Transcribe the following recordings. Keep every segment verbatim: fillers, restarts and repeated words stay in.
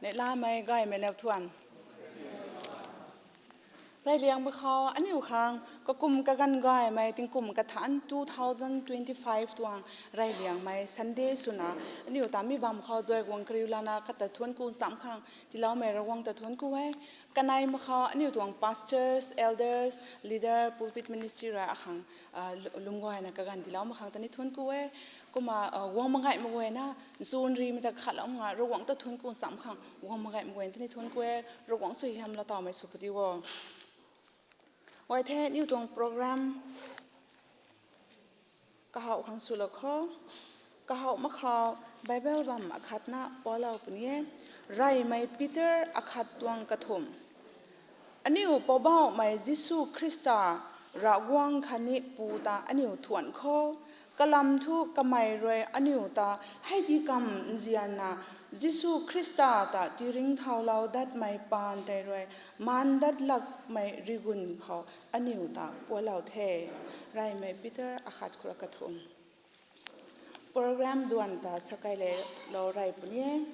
Neihlamei gaymei nau thuan. Reyliangmei khou aniu khang kakum kaganv gaymei tingkum kathanc two thousand twenty-five tuang reyliangmei Sunday swna aniu ta mi bam khou zay guang kariu lana kata thuanc ku nsam khang tiiloumei Ravguangc ta thuanc ku e. Kanei mak khou aniu tuang pastors, elders, leader, pulpit ministry rui akhang lum guayna kaganv tiilou mak khang ta ni thuanc ku e. Kumna guang mangaih mak guayna nchunri mei ta khatlou nga Ravguangc ta thuanc ku nsam khang guang mangaih mak guayna ta ni thuanc ku e. Ravguangc suaihiamlou tawmei sw pudi o. Guay the aniu tuang program kahouh khang swlou kho. Kahouh mak khou Bible bam akhatna palou puni e. Reymei Peter akhat tuang kathumh. Aniu Poubauhmei Jisu Khrista Ravguangc khatni Pu ta aniu thuanc kho. Kalam thu kamei rui aniu ta hei di kam nzianna Jisu Khrista ta tiringcthaulou datmei paan tei rui maan dat lakmei rigun khou aniu ta pualou the. Reymei Peter akhat khou rui kathumh. Program duan ta sakai le lou rey puni e.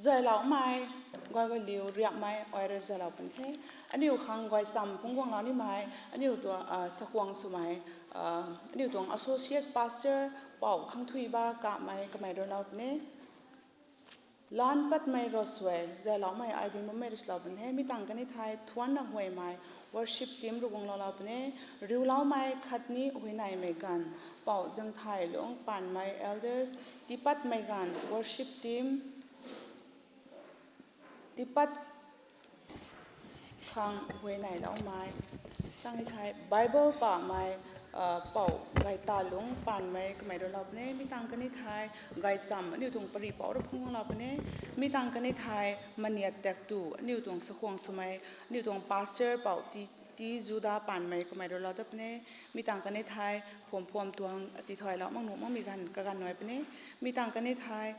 Zayloumei, guay guay liu riapmei ai rui zaylou pun the. Aniu khang guay cham phungc guanglou nimei aniu tuang sakhuang swmei, aniu tuang associate pastor Pou Khangthuiba Kamei kamei rui lou puni e. Lan patmei ro suai zayloumei ai ding bammei rui swlou pun the. Mi tang kani thei thuanna huaymei worship team rui guanglou lou puni e. Riuloumei khatni huayneymei ganv Pou Zangthaylung Paanmei elders, tiipatmei ganv worship team, tiipat khang huayneyloumei tang ni thei Bible pamei Pou Gaytalung Paanmei kamei rui lou puni e. Mi tang kani thei gaycham aniu tuang pari Pou rui phungc guanglou puni e. Mi tang kani thei maniat taktu aniu tuang sakhuang swmei aniu tuang pastor Pou T, T Juda Paanmei kamei rui lou dat puni e. Mi tang kani thei phuam phuam tuang tithaylou mak nuh makmei ganv kaganv nai puni e. Mi tang kani thei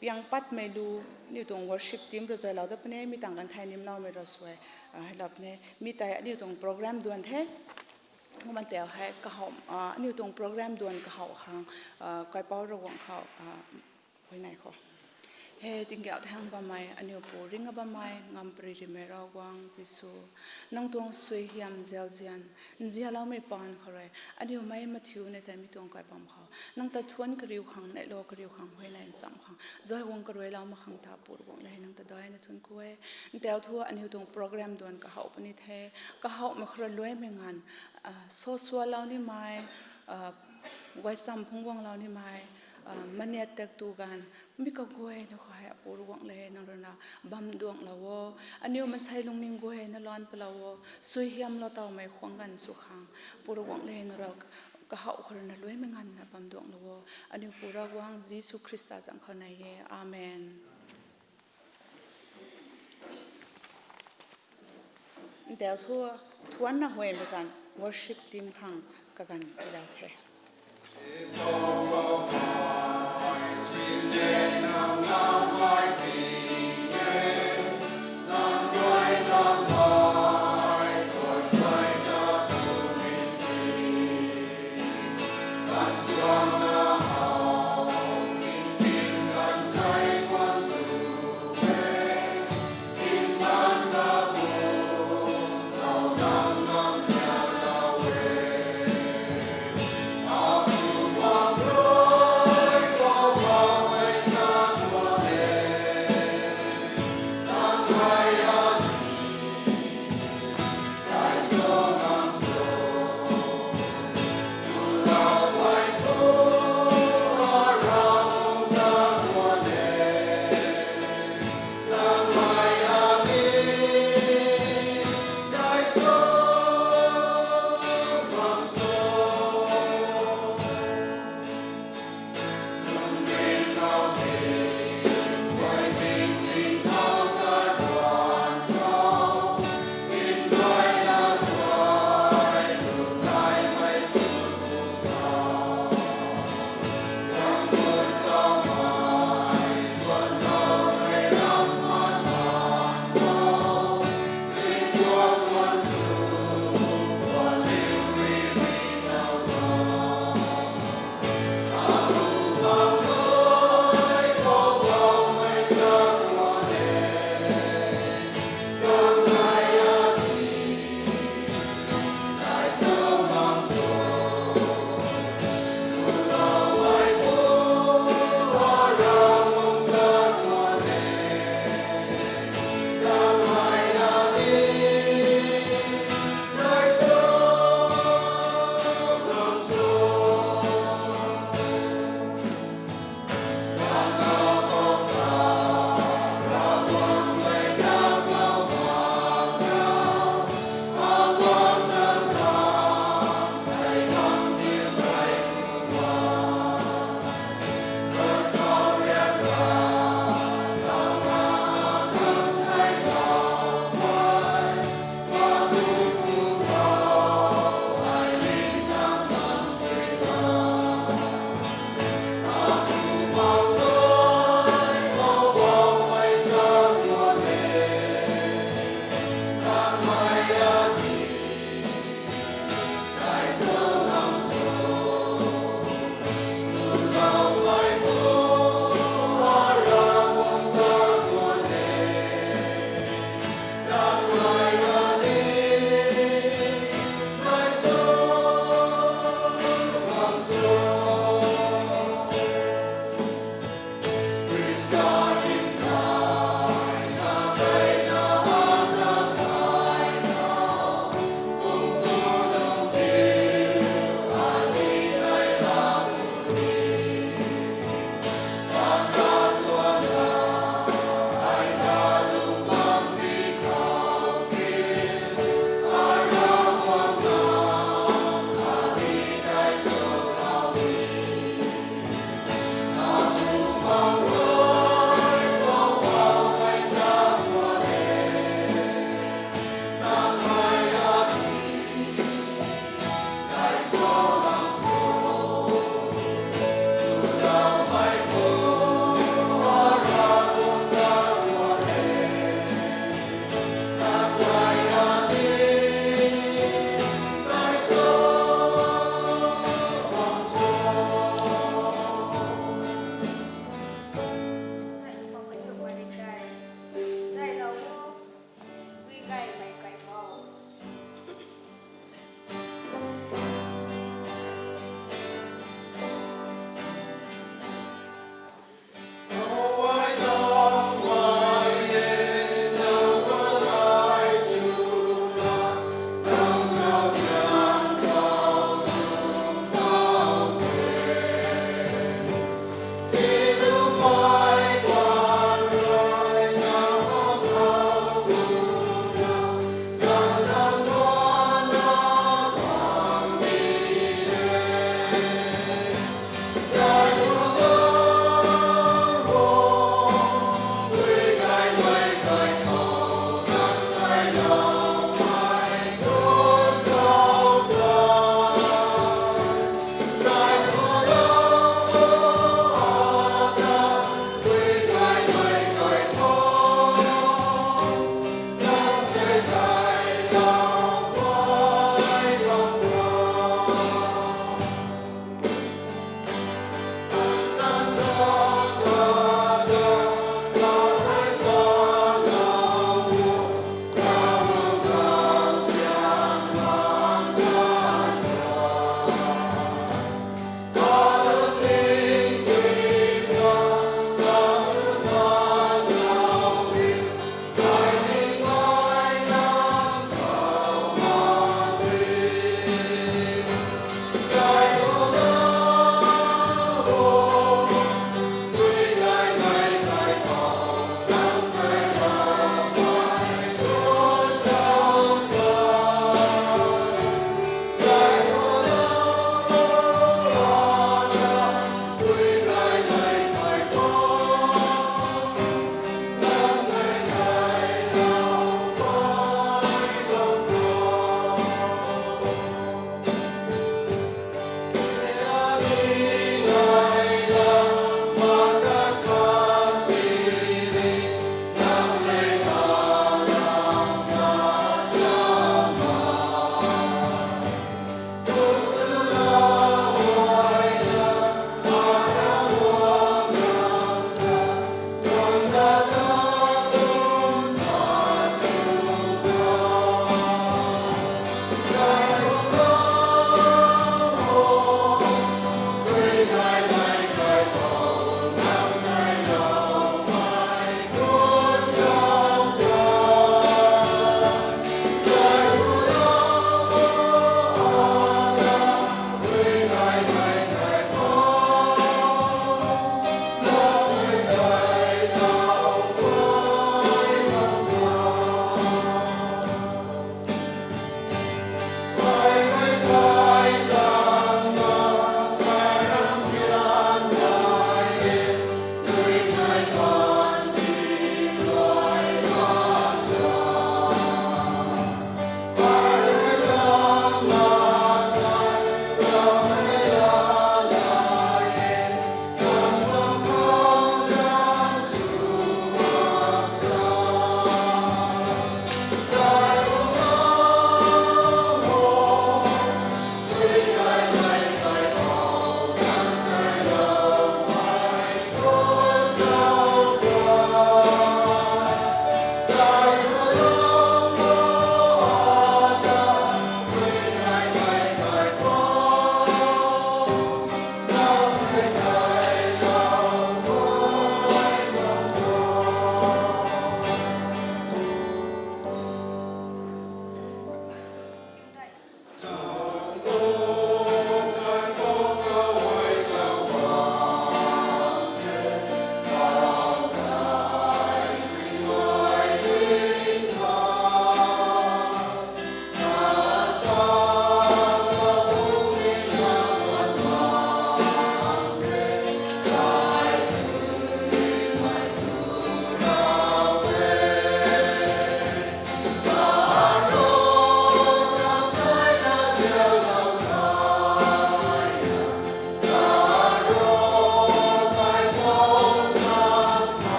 piang patmei lu aniu tuang worship team rui zaylou dat puni e. Mi tang kan thei nimloumei ro suai heilou puni e. Mi tei aniu tuang program duan the. Kumna tau hei kahouh, aniu tuang program duan kahouh khang kaipouc Ravguangc khou huayney khou. He tingkauh thangc bammei aniu Pu ringcna bammei ngamparymei Ravguangc Jisu, nang tuang suaihiam zauzian nzianloumei paan khou rui aniu mei mathiuna tei mi tuang kai bam khou nang ta thuanc kariu khang, neihlou kariu khang, huayney nsam khang, zay guang karuailou mak khang ta Pu Ravguangc le nang ta daina thuanc ku e. Ntau thu aniu tuang program duan kahouh puni the. Kahouhmei khou rui luaimei nganv, sasualou nimei, guay cham phungc guanglou nimei, maniat taktu ganv mi kaguayna khou hei Apu Ravguangc le nang ruina bam duanglou o. Aniu mansei lungning guayna lan palou o. Suaihiamlou tawmei khwang ganv sw khang Pu Ravguangc le nang rui kahouh khou ruina luaimei nganvna bam duanglou o. Aniu Pu Ravguangc Jisu Khrista zanc khou nei e. Amen. Ntau thu thuanna huaymei ganv worship team khang kaganv tiilou the.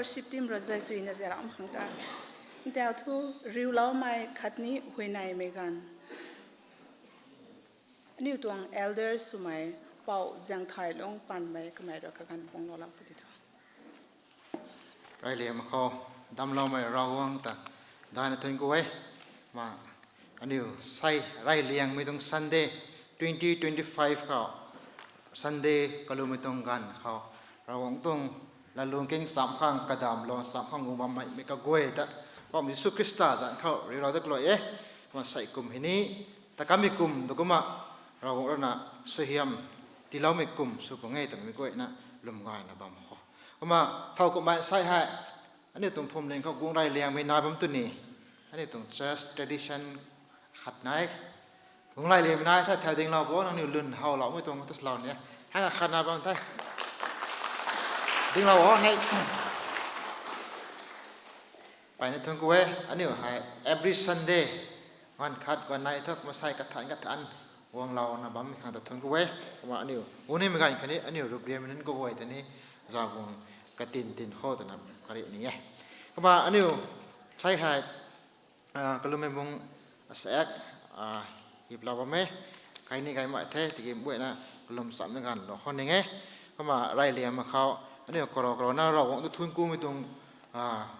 Worship team rui zay suina zay ram khang ta. Ntel thu riuloumei khatni huayneymei ganv. Aniu tuang elders swmei Pou Ziangthailung Panmei kamei rui kaganv pung lou lak pu ti tho. Reyliangmei khou damcloumei Ravguangc ta daihna thuanc ku e. Ma, aniu sei reyliangmei tuang Sunday twenty twenty-five khou, Sunday kalummei tuang ganv khou, Ravguangc tuang lalung king cham khang, kadamlou cham khang guang bammei mei kaguay ta, Poubauhmei Jisu Khrista zanc khou riulou dat kalui e. Kumna sei kum hei ni, ta kamei kum tu kumna, Ravguangc rui na suaihiam tiiloumei kum sw pung e twmei guayna lwm gayna bam khou. Kumna thow kumhmei sei hei, aniu tuang phuamling khou guang reyliangmei nai bam tu ni, aniu tuang church tradition khat nai. Guang reyliangmei nai the, thau dinglou bo, nangniw lwn howloumei tuang tu salou ni. Hang khat na bam the. Dinglou o, nei. Peyna thuanc ku e, aniu hei every Sunday, ganv khat ganv nei thu, masei kathan kathan guanglouna bammei khang ta thuanc ku e. Kumna aniu guang nimei ganv khatni aniu rupriammei nunc kaguay ta ni, zauc guang katin tin khou twna kariu ni e. Kumna aniu sei hei, kalummei bung asaekc hiplou bam e, kai ni gaymei the, tiki mbuayna kalum chamna ganv lou khou ning e. Kumna reyliangmei khou, aniu karou karouna Ravguangc ta thuanc kumei tuang,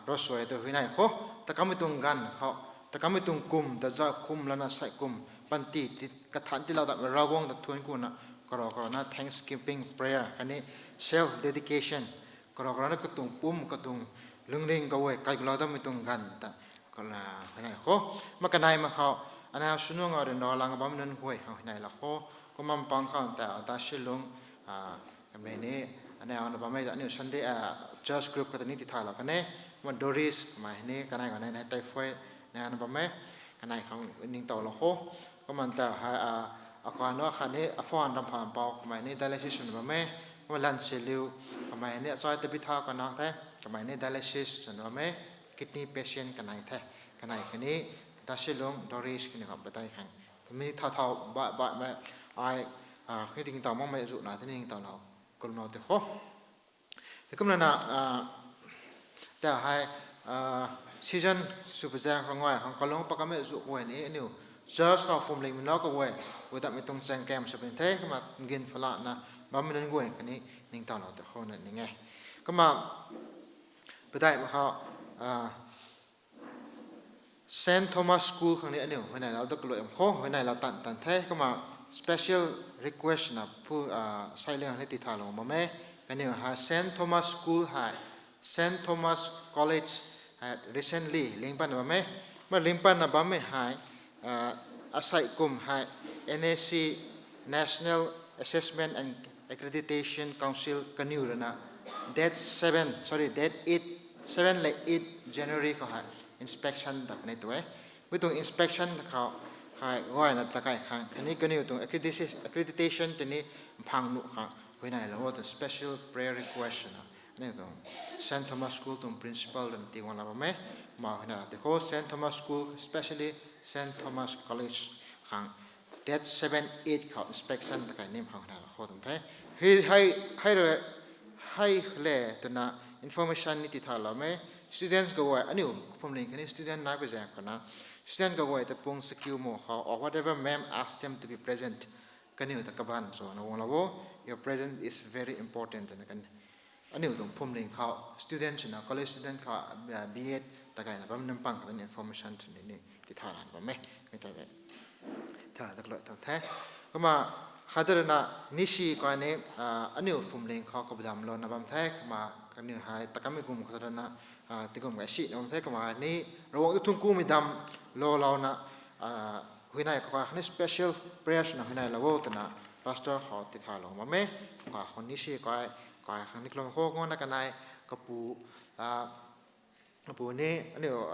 ravsuai ta huayney khou, ta kamei tuang ganv khou, ta kamei tuang kum ta zauc kum lana sei kum, panty kathan tiilou datmei Ravguangc ta thuanc kuna, karou karouna thanksgiving prayer khatni self dedication, karou karouna katuang pum katuang lungning kaguay kailou datmei tuang ganv ta, huayney khou. Ma kaneimei khou, aniu swnuang a ryanra lang bammei nunc guay khang huayneylou khou. Kumna pang khou ta, ta silung, kamei ni, aniu na bammei ta aniu Sunday church group khou ta ni tithaylou kan e. Kumna Doris kamei ni kanei kanei na typhoid na na bam e, kanei khang ningtowlou khou. Kumna ta hei, akai nu khatni Aphwan Ramphanpou kamei ni dialysis swna bam e. Kumna Lansialiu kamei ni achai Tabitha kanak the, kamei ni dialysis swna bam e, kidney patient kanei the. Kanei khatni Dasilung Doris kaniw khang patei khang, mi thau thau baihmei, ai, khatni ningtow makmei zuhna tei ningtowlou kalumlou tei khou. Heikumna na, ta hei, season sw pazaeng khang guay khang kalung pakammei zuh guay ni aniu church khou phuamlingmei nau kaguay, guay datmei tuang chaeng kam sw puni the. Kumna gin phalana bammei nunc guay khatni ningtowlou tei khou na ning e. Kumna padeih mak khou, Saint Thomas School khang ni aniu huayneylou dat kalui am khou huayneylou tan tan the. Kumna special request na phu, sailing khang ni tithaylou bam e. Kaniw hei Saint Thomas School hei, Saint Thomas College hei recently lingpatna bam e. Kumna lingpatna bammei hei, asei kum hei N A C, National Assessment and Accreditation Council kaniw rui na date seven, sorry, date eight, seven le eight January khou hei inspection dat puni tu e. Mi tuang inspection khou hei guayna takai khang khatni kaniw tuang accreditation, accreditation tei ni mphang nuh khang huayneylou o twna special prayer request na aniu tuang Saint Thomas School tuang principal rui na tiguanglou bam e. Kumna huayneylou tei khou Saint Thomas School, especially Saint Thomas College khang date seven, eight khou inspection takai nim khang huayneylou khou tuang the. Hei, hei, hei rui, hei le twna information ni tithaylou e. Students kaguay, aniu phuamling khatni student nai pazaeng khou na, student kaguay ta pung sakiu mo khou, or whatever ma'am asked them to be present, kaniw ta kabaanv swna guanglou o. Your presence is very important twna kan aniu tuang phuamling khou student swna, college student khou, B Ed takaina bam nunc pang khou ta information swni ni tithaylou bam e. Mi ta de, tithaylou dat kalui tang the. Kumna khat rui na nisi kai ni, aniu phuamling khou kabdamlouna bam the. Kumna kaniw hei ta kamei kum khat rui na, tingkum kai sina bam the. Kumna ni Ravguangc ta thuanc kumei damcloulouna, huayney kakai khang ni special prayers na huayneylou o twna pastor khou tithaylou bam e. Kakai khou nisi kai, kai khang ni kalum khou guangna kanei kapu, apu ni aniu,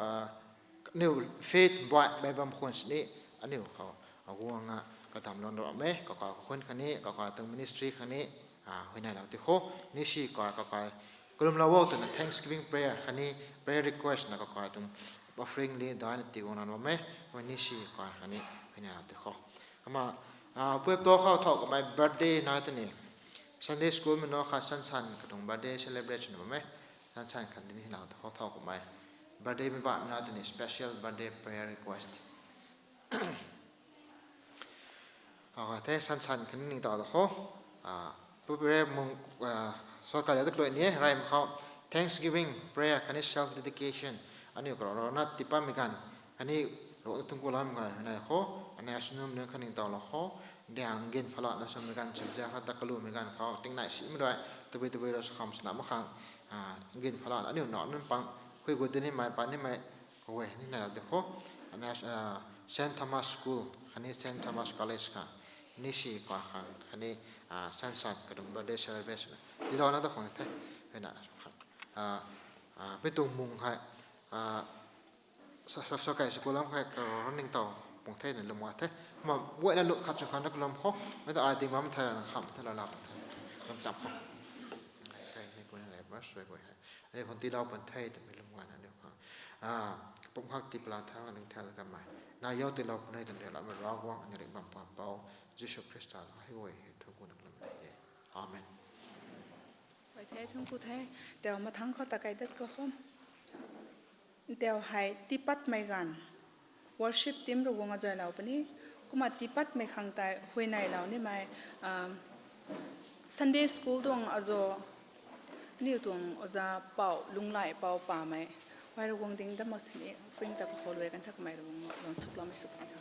aniu faith baihmei bam khwan sini aniu khou aguangna kadamlouna bam e. Kakai kakhun khang ni, kakai tuang ministry khang ni huayneylou tei khou nisi kai kakai kalumlou o twna thanksgiving prayer khatni prayer request na kakai tuang offering li daina tiguangna bam e. Kumna nisi kai khang ni huayneylou tei khou. Kumna, puipu khou thow kamei birthday na tei ni Sunday school mei nu khat sansan katuang birthday celebrate swna bam e. Sansan khat dini hei na ta khou thau kummei. Birthday mei bam na tini special birthday prayer request. Aw, the sansan khat ni ta ta khou. Ah, prayer mung, ah, so kali ta kloi ni, rai mak khou. Thanksgiving prayer khatni self dedication. Aniu khou rana tiipatmei ganv. Khatni rui thungku lam ganv na khou. Aniu sunum nunc khatni tau la khou. Diang gin phalana swmei ganv, chapja khat ta kalumei ganv khou. Tingnai simei rui. Tabui tabui rui sw kham sana mak khang. Ah, gin phalana aniu na nunc pang. Hui gu dini mei, pa ni mei. Khou e, ni na de khou. Aniu, ah, Saint Thomas School, khatni Saint Thomas College khang. Ni si kwa khang, khatni, ah, sansan kadung birthday celebration. Di lo na ta khou the. Hei na, ah, ah, mi tuang mung hei, ah, sa, sa, sa kai school lam hei ka running tau, pung the na lum wa the. Ma, wei na lu khat chung khan na kalum khou. Mei ta ai ting bam the na kham the la la the. Lam chap khou. Kai ni kuna lai bas, wei wei hei. Aniu khang tiilou pun the twmei lum guayna aniu khang. Ah, kapumc khak tii pala thang aniu thei kamei. Na yau tiilou pun the twmei lam Ravguangc aniu rik bam pam pou. Jisu Khrista la hei guay hei thungku na lum the. Amen. Oi the, thungku the. Tau mathang khou ta kai dat khou. Tau hei tiipatmei ganv. Worship team rui guang azuailou puni, kumna tiipatmei khang tei huayneylou nimei, um, Sunday school tuang azuh, aniu tuang oja pou, Lunglai pou pamei, huay rui guang ding dam mak sini, fring ta kakhou luai kan thakmei rui guang, guang sukloumei sw puni tho.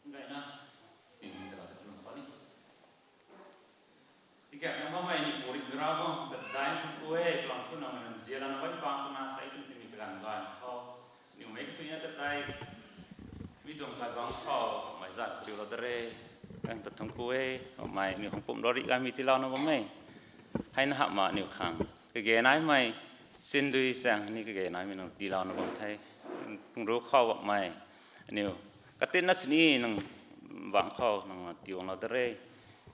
Gayna, tingmei ta rui ta kalum khou ni. Tingkauh thangc bammei ni purik Ravguangc ta dai thangc ku e, kalam thu nang nzianna bammei pang kuna sai tum timei kaganv ganv khou. Niw mei katuina ta tei, mi tuang kaganv khou, mei zan kariulou da re, kan ta thangc ku e, mei niw hang pumc rari ganmei tiilouna bam e. Hei na hamh ma niw khang. Kage naimei, sindui sang ni kage naimei nang tiilouna bam the. Kung ru khou bammei, aniw. Katinna sini nang bang khou nang tiilouna da re.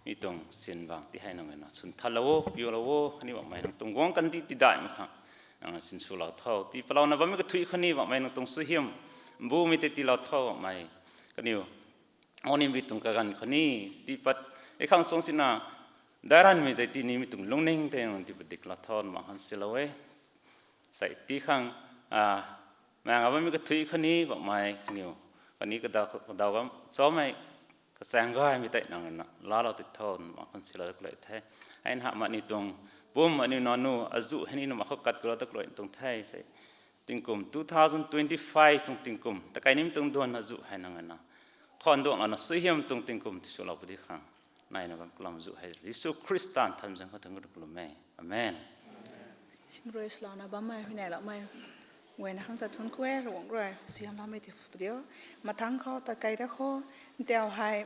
Mi tuang sin bang ti hei nang na. Sun thalou o, piulou o, kaniw bammei nang tuang guang kan ti tidaihmei khang. Nang sinswlou tho. Tii palouna bammei kathui khou ni bammei nang tuang suaihiam. Mbumei tei tiilou tho bammei. Kaniw. Oni mi tuang kaganv khou ni. Tiipat. E khang suang sina. Daranmei tei tinimei tuang lungning tei nang tii padik la tho, nang khang silou e. Sei ti khang, a, manga bammei kathui khani bammei kaniw, kani kadaw, kadaw gam, chomei, kachaeng gaymei tei nang na, laalou ti tho, nang khang silou dak lou the. Ai na mani tuang, pum aniu nanu, azu hei ni nang khou kat kalou dak lou tuang the, sei. Tingkum two thousand twenty-five tuang tingkum, takai nim tuang duan azu hei nang na. Khon duang ana suaihiam tuang tingkum ti swlou pudi khang. Naina bam kalam zu hei Jisu Khrista nthan zang khou thangc ruk lum e. Amen. Simrui swlouna bammei, huinei loumei. Guayna khang ta thuanc ku e, Ravguangc rui, suaihiam loumei ti phu diu. Mathangc khou, tatkei ta khou, ntiau hei,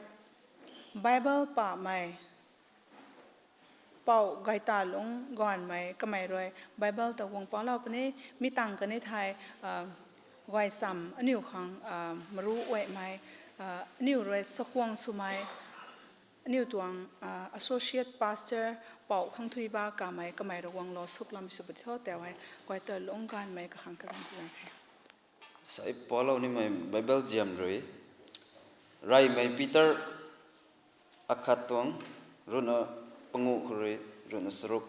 Bible pamei, pou gay ta lungc gaanvmei kamei rui, Bible ta guang palou puni, mi tang kani thei, ah, guay cham, aniu khang, ah, maru uaimei, ah, aniu rui sakhwang swmei, aniu tuang, ah, associate pastor, pou khang thui ba kamei, kamei rui guanglou suk lam sw puni tho, tau hei, guay ta lungc gaanvmei kakhang kaganv ti lang the. Sei palou nimei Bible ziam rui. Reymei Peter akhat tuang, ruhna panguh khou rui, ruhna charuk.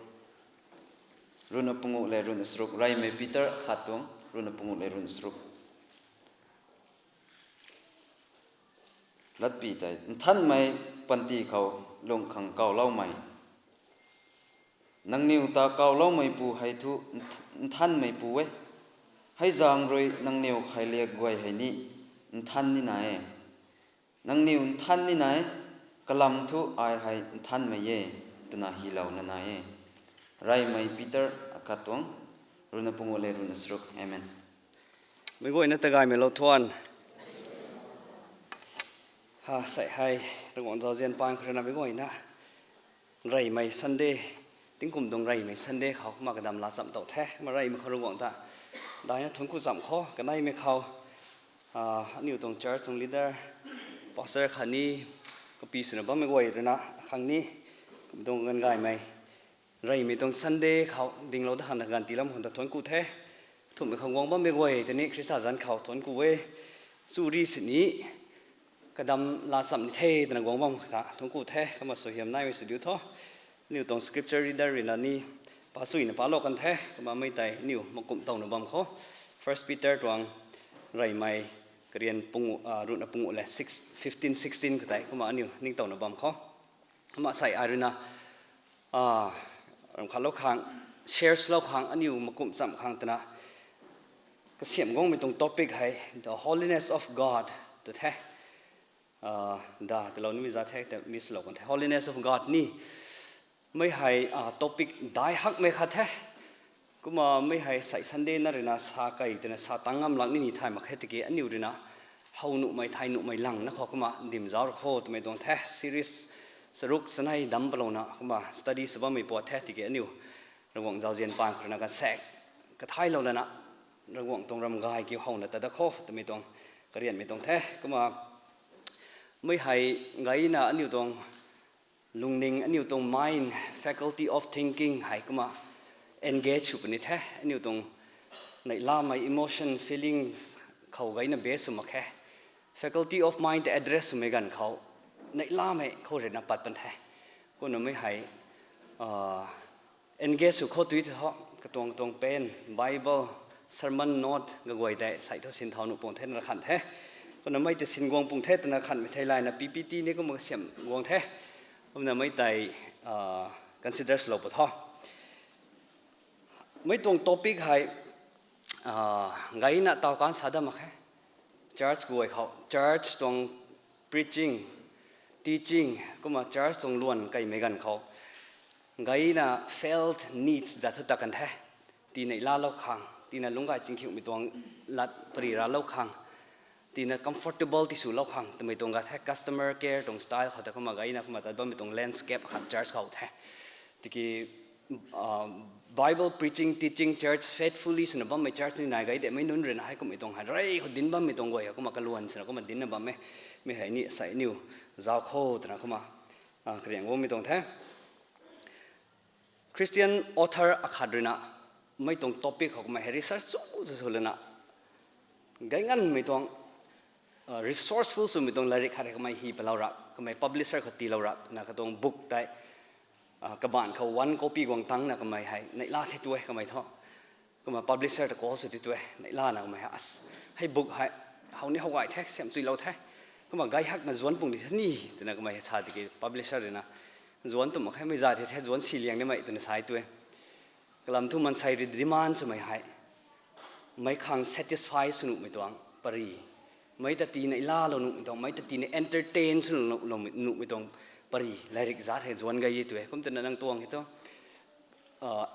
Ruhna panguh le ruhna charuk. Reymei Peter akhat tuang, ruhna panguh le ruhna charuk. Latpy tei, nthanmei panty khou lung khang kawloumei. Nangniw ta kawloumeipu hei thu nth-, nthanmeipu e. Hei zaeng rui nangniw khailiak guay hei ni nthan nina e. Nangniw nthan nina e, kalam thu ai hei nthanmei e, twna hylouna nai e. Reymei Peter akhat tuang, ruhna panguh le ruhna charuk. Amen. Meic guayna ta gaymei lou thuan. Ha, sei hei, Ravguangc zauzian paan khou rui na meic guayna. Reymei Sunday, tingkum tuang reymei Sunday khou kumna kadam laa chamh tow the, kumna reymei khou Ravguangc ta daina thuanc ku chamh khou, kaneimei khou, ah, aniu tuang church tuang leader, pastor khatni, kapi swna bammei guay rui na, khang ni, kum tuang ganv gaymei, reymei tuang Sunday khou dinglou da khang na ganv tiilam khang ta thuanc ku the, thumhmei khang guang bammei guay tei ni Khrista zanc khou thuanc ku e, churi sini, kadam laa chamh ni the twna guang bam khou ta thuanc ku the, kumna suaihiam naimei sw diu tho. Aniu tuang scripture reader rui na ni, pa suina palou kan the, kumna mei tei aniu makumh towna bam khou. First Peter tuang reymei karian panguh, ah, ruhna panguh le six, fifteen, sixteen khou tei, kumna aniu ningtowna bam khou. Kumna sei ai rui na, ah, ram khatlou khang, share swlou khang, aniu makumh chamh khang twna, kasiamh guangmei tuang topic hei, The Holiness of God, tw the. Ah, da, talou nimei za the, ta miss lou kan the. Holiness of God ni. Mei hei, ah, topic dai hakmei khat the. Kumna mei hei sei Sunday na rui na sa kei twna sa tang ngam lak ni ni thay mak khe tiki aniu rui na how nuhmei thay nuhmei lang na khou kumna dim zauc ra khou twmei tuang the. Series charuk chanei dam palouna kumna study sw bammei puat the tiki aniu Ravguangc zauzian paan khou rui na kasaek kathaylou lana Ravguangc tuang ram gay kiu howna ta da khou twmei tuang karianmei tuang the. Kumna mei hei gayna aniu tuang lungning, aniu tuang mind, faculty of thinking hei kumna engage sw puni the, aniu tuang neihlamei emotion, feelings khou gayna base sw mak khe. Faculty of mind address swmei ganv khou, neihlamei khou rui na pat pan the. Kumna mei hei, ah, engage sw khou tui tho, katuang katuang pen, Bible, sermon note kaguay tei sei thu sin thau nuh pung the na khan the. Kumna mei tei sin guang pung the twna khanmei thei layna P P T ni kumna kasiamh guang the. Kumna mei tei, ah, consider swlou pw tho. Mei tuang topic hei, ah, gayna taw kan sa da mak khe. Church guay khou, church tuang preaching, teaching, kumna church tuang luan kaimei ganv khou, gayna felt needs za thu ta kan the. Tii neihlalou khang, tiina lungc gay chingkhiuhmei tuang lat pary ralou khang, tiina comfortable tiswlou khang twmei tuang ga the, customer care tuang style khou ta kumna gayna kumna tat bammei tuang landscape khat church khou the. Tiki, ah, Bible preaching, teaching church, faithfully swna bammei church ni nai gay de, mei nunc rui na hei kumhmei tuang hei rey khou dinc bammei tuang guay hei kumna kaluan swna kumna dincna bam e, mei hei ni sei niw zauc khou twna kumna, ah, kariang guangmei tuang the. Christian author akhat rui na mei tuang topic khou kumna hei research sw sw sw lana, gay nganmei tuang, ah, resourceful swmei tuang lairik khat hei kamei hi palou ra, kamei publisher khou tiilou ra twna katuang book tei kabaanc khou one copy guang tangna kamei hei neihla the tu e kamei thu. Kumna publisher ta call sw ti tu e, neihlana kamei hei, hei book hei how ni how gay the, siam chuilou the. Kumna gay hakna zuanc pung di the ni, twna kamei sa tiki publisher ruina, zuanc twmei khe mei za the the, zuanc si liang nimei twna sa e tu e. Kalam thu maansei rui demand swmei hei meic khang satisfy sw nuhmei tuang pary, meic ta tina neihlaalou nuhmei tuang, meic ta tina entertain sw nuhmei tuang pary, lairik zat hei zuanc gay e tu e. Kum twna nang tuang hei thu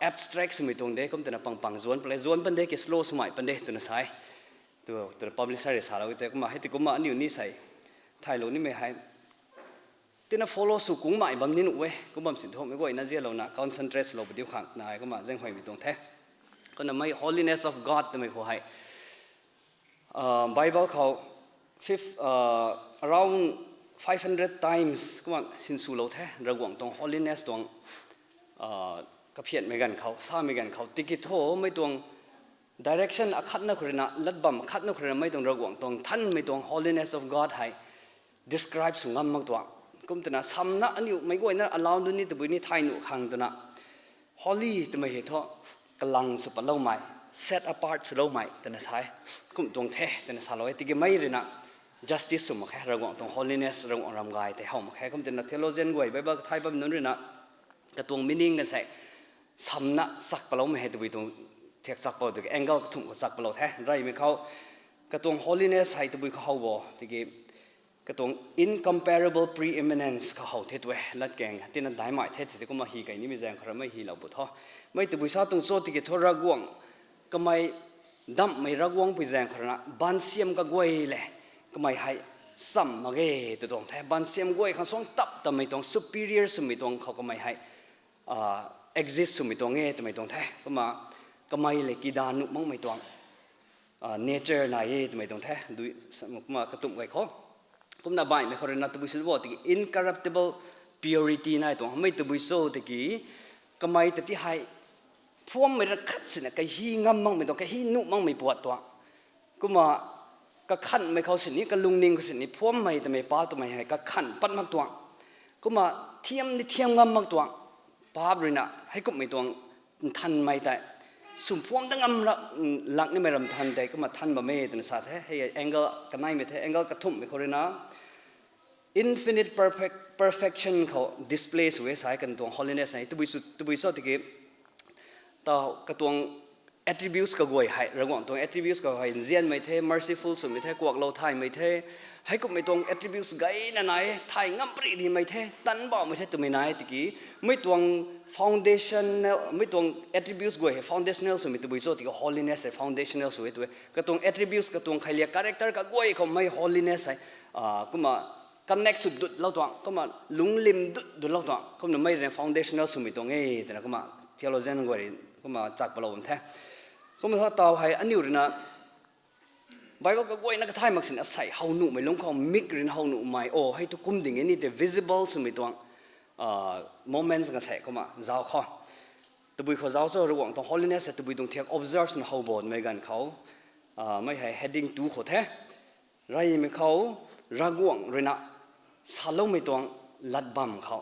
abstract swmei tuang de, kum twna pang pang zuanc pan de, zuanc pan de ki slow swmei pan de twna sa e. Twna publisher rui salou e tu e. Kumna hei ti kumna aniu ni sei thaylou nimei hei tina follow sw kungmei bam ni nuh e. Kum bam sin thumei guayna zialouna concentrate lou padiu khang nai kumna zaenghuaymei tuang the. Kumna mei holiness of God twmei khou hei Bible khou fif- around five hundred times kumna sinswlou the, Ravguangc tuang holiness tuang kaphianmei ganv khou, samei ganv khou tiki thu mei tuang direction akhatna khou ruina, latbam akhatna khou ruina mei tuang Ravguangc tuang nthanmei tuang holiness of God hei describe sw ngam mak tuang. Kum twna samna aniu meic guayna allow du ni tabui ni thay nuh khang twna holy twmei hei thu kalang sw patloumei, set apart swloumei twna sa e. Kum tuang the twna salou e. Tiki mei ruina justice sw mak khe, Ravguangc tuang holiness, Ravguangc ram gay tei how mak khe. Kum twna theologian guay Bible kathay bam nunc ruina katuang meaning kan sei samna chak paloumei hei tabui tuang thiak chak palou tiki angle kathumh khou chak palou the. Reymei khou katuang holiness hei tabui khou how bo tiki katuang incomparable preeminence khou how the tu e. Latkaeng tina daihmei the si tei kumna hi kei nimei zaeng khou ramei hilou bu tho. Mei tabui sa tuang cho tiki thu Ravguangc kamei damhmei Ravguangc pui zaeng khou ruina baansiam kaguay le kamei hei cham mak ge tw tuang the. Baansiam guay khang suang tap tamei tuang superior swmei tuang khou kamei hei exist swmei tuang e twmei tuang the. Kumna kamei le kida nuh makmei tuang nature nai e twmei tuang the. Kumna katumh gay khou kumna baihmei khou ruina tabui sw bo tiki incorruptible purity nai tuang. Mei tabui cho tiki kamei ta ti hei phuammei ra khat sina kahi ngam makmei tuang, kahi nuh makmei puat tuang. Kumna kakhanhmei khou sini, kalungning khou sini phuammei twmei pa twmei hei kakhan pat mak tuang. Kumna thiam ni thiam ngam mak tuang. Paap ruina heikumhmei tuang nthanmei tei swmphuam da ngam ra, lak nimei ram nthan tei kumna than bam e twna sa the. Hei angle kaneimei the, angle kathumhmei khou ruina infinite perfection khou display sw e sa e kan tuang holiness hei. Tabui cho tiki ta katuang attributes kaguay hei, Ravguangc tuang attributes kaguay hei nzianmei the, merciful swmei the, kuaklou thaymei the, heikumhmei tuang attributes gayna nai e, thay ngam pary rimei the, tanbauhmei the twmei nai e tiki mei tuang foundational, mei tuang attributes guay hei foundational swmei tabui cho tiki holiness hei foundational sw e tu e. Katuang attributes, katuang khailia character kaguay khou mei holiness hei kumna connect sw dutlou tuang, kumna lunglim dut dutlou tuang. Kumna mei rui foundational swmei tuang e twna kumna theologian guay rui kumna chak palou bam the. Kumna thu taw hei aniu ruina Bible kaguayna kathay mak sini asei how nuhmei lungc khou mik ruina how nuhmei o hei tu kum ding e ni tei visible swmei tuang moments kan sei kumna zauc khou tabui khou zauc cho Ravguangc tuang holiness hei tabui tuang thiak observe swna how bo twmei ganv khou mei hei heading tu khou the. Reymei khou Ravguangc ruina saloumei tuang latbam khou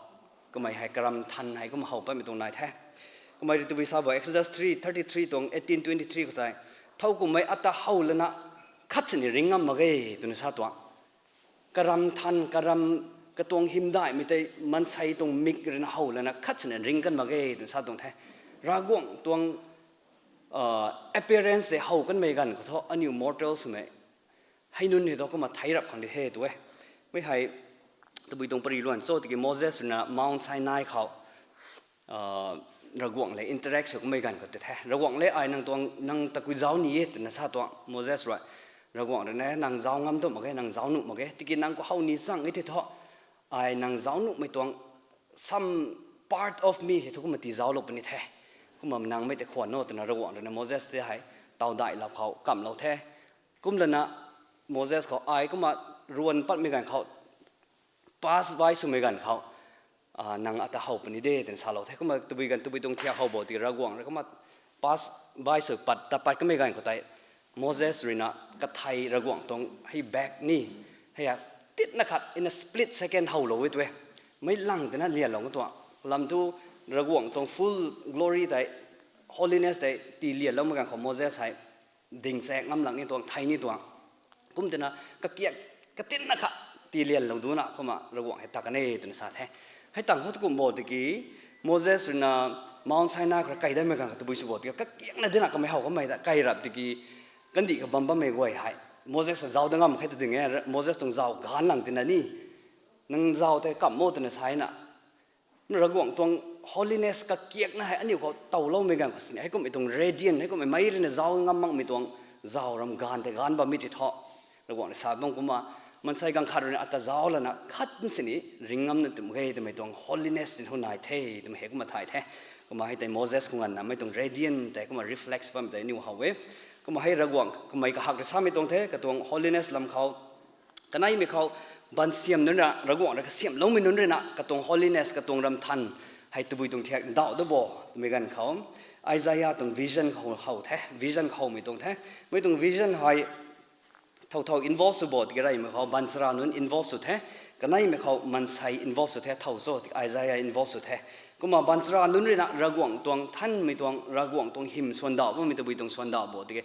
kamei hei karam nthan hei kumna how patmei tuang nai the. Kamei rui tabui sa bo Exodus three thirty three tuang eighteen twenty three khou tei, thow kummei ata how lana khat sini ring ngam mak ge twna sa tuang. Karam nthan, karam, katuang hymdaihmei tei maansei tuang mik ruina how lana khat sini ring kan mak ge twna sa tuang the. Ravguangc tuang appearance tei how kanmei ganv khou thu aniu mortal swmei hei nunc hei thu kumna thei rap khang di the tu e. Mei hei tabui tuang pary luan cho tiki Moses ruina Mount Sinai khou Ravguangc le interact sw kummei ganv khou tei the. Ravguangc le ai nang tuang, nang ta kui zauc ni e twna sa tuang Moses rui. Ravguangc ruina nang zauc ngam tu mak ge, nang zauc nuh mak ge. Tiki nang khou how ni chang e tei thu ai nang zauc nuhmei tuang some part of me hei thu kumna tii zauclou puni the. Kumna nang mei tei khwan no twna Ravguangc ruina Moses tei hei tawdaih lap khou kamhlou the. Kum lana Moses khou ai kumna ruan patmei ganv khou pass by swmei ganv khou nang ata how puni de twna salou the. Kumna tabui ganv tabui tuang thiak how bo tiki Ravguangc rui kumna pass by sw pat ta pat kamei ganv khou tei Moses ruina kathei Ravguangc tuang hei bag ni hei a titna khat in a split second howlou e tu e. Mei lang tina lianlou tuang lam thu Ravguangc tuang full glory tei, holiness tei tii lianloumei ganv khou Moses hei ding chaek ngam lak ni tuang, thei ni tuang. Kum twna kakiak katinna kha tii lianlou duna kumna Ravguangc hei ta kan e twna sa the. Hei tang khou tu kum bo tiki, Moses ruina Mount Sinai khou rui kai datmei ganv khou tabui sw bo tiki, kakiakna dina kamei how kamei ta kai rap tiki, kandih kha bam bammei guay hei Moses ta zauc dat ngam khe tu ding e, Moses tuang zauc gaanv lang tina ni, nang zauc tei kamh mo twna sa na. Ravguangc tuang holiness kakiakna hei aniu khou towloumei ganv khou sini, heikummei tuang radiant, heikummei mei ruina zauc ngam makmei tuang zauc ram gaanv tei gaanv bammei ti thu, Ravguangc rui sa bam kumna, maansei ganv khat ruina ata zauc lana khat sini ring ngam na tum ge twmei tuang holiness tin hu nai the twmei hei kumna thay the. Kumna hei tei Moses khou nganvna mei tuang radiant tei kumna reflect bammei tei aniu how e. Kumna hei Ravguangc kamei kahak rui samei tuang the, katuang holiness lam khou, kaneimei khou, baansiam nunc ruina, Ravguangc rui kasiamhloumei nunc ruina katuang holiness, katuang ramthan hei tabui tuang thiak ndauh da bo twmei ganv khou, Isaiah tuang vision khou how the, vision khou howmei tuang the. Mei tuang vision hei thow thow involve sw bo tiki reymei khou baanchara nunc involve sw the, kaneimei khou maansei involve sw the, thow cho tiki Isaiah involve sw the. Kumna baanchara nunc ruina Ravguangc tuang thanmei tuang, Ravguangc tuang hym suandauh bammei tabui tuang suandauh bo tiki,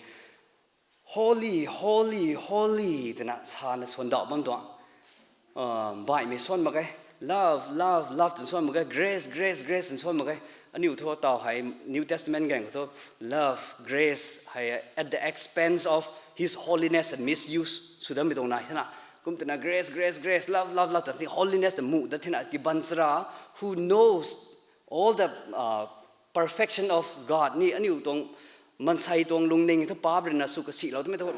Holy, holy, holy twna sana suandauh bam tuang. Baihmei suan mak ge, love, love, love twna suan mak ge, grace, grace, grace twna suan mak ge. Aniu thu taw hei New Testament ganv khou thu love, grace hei at the expense of his holiness and misuse sw dammei tuang nai thena. Kum twna grace, grace, grace, love, love, love twna holiness ta muh dat thena ki baanchara who knows all the perfection of God ni aniu tuang maansei tuang lungning thu paap ruina sw kasihlou twmei thu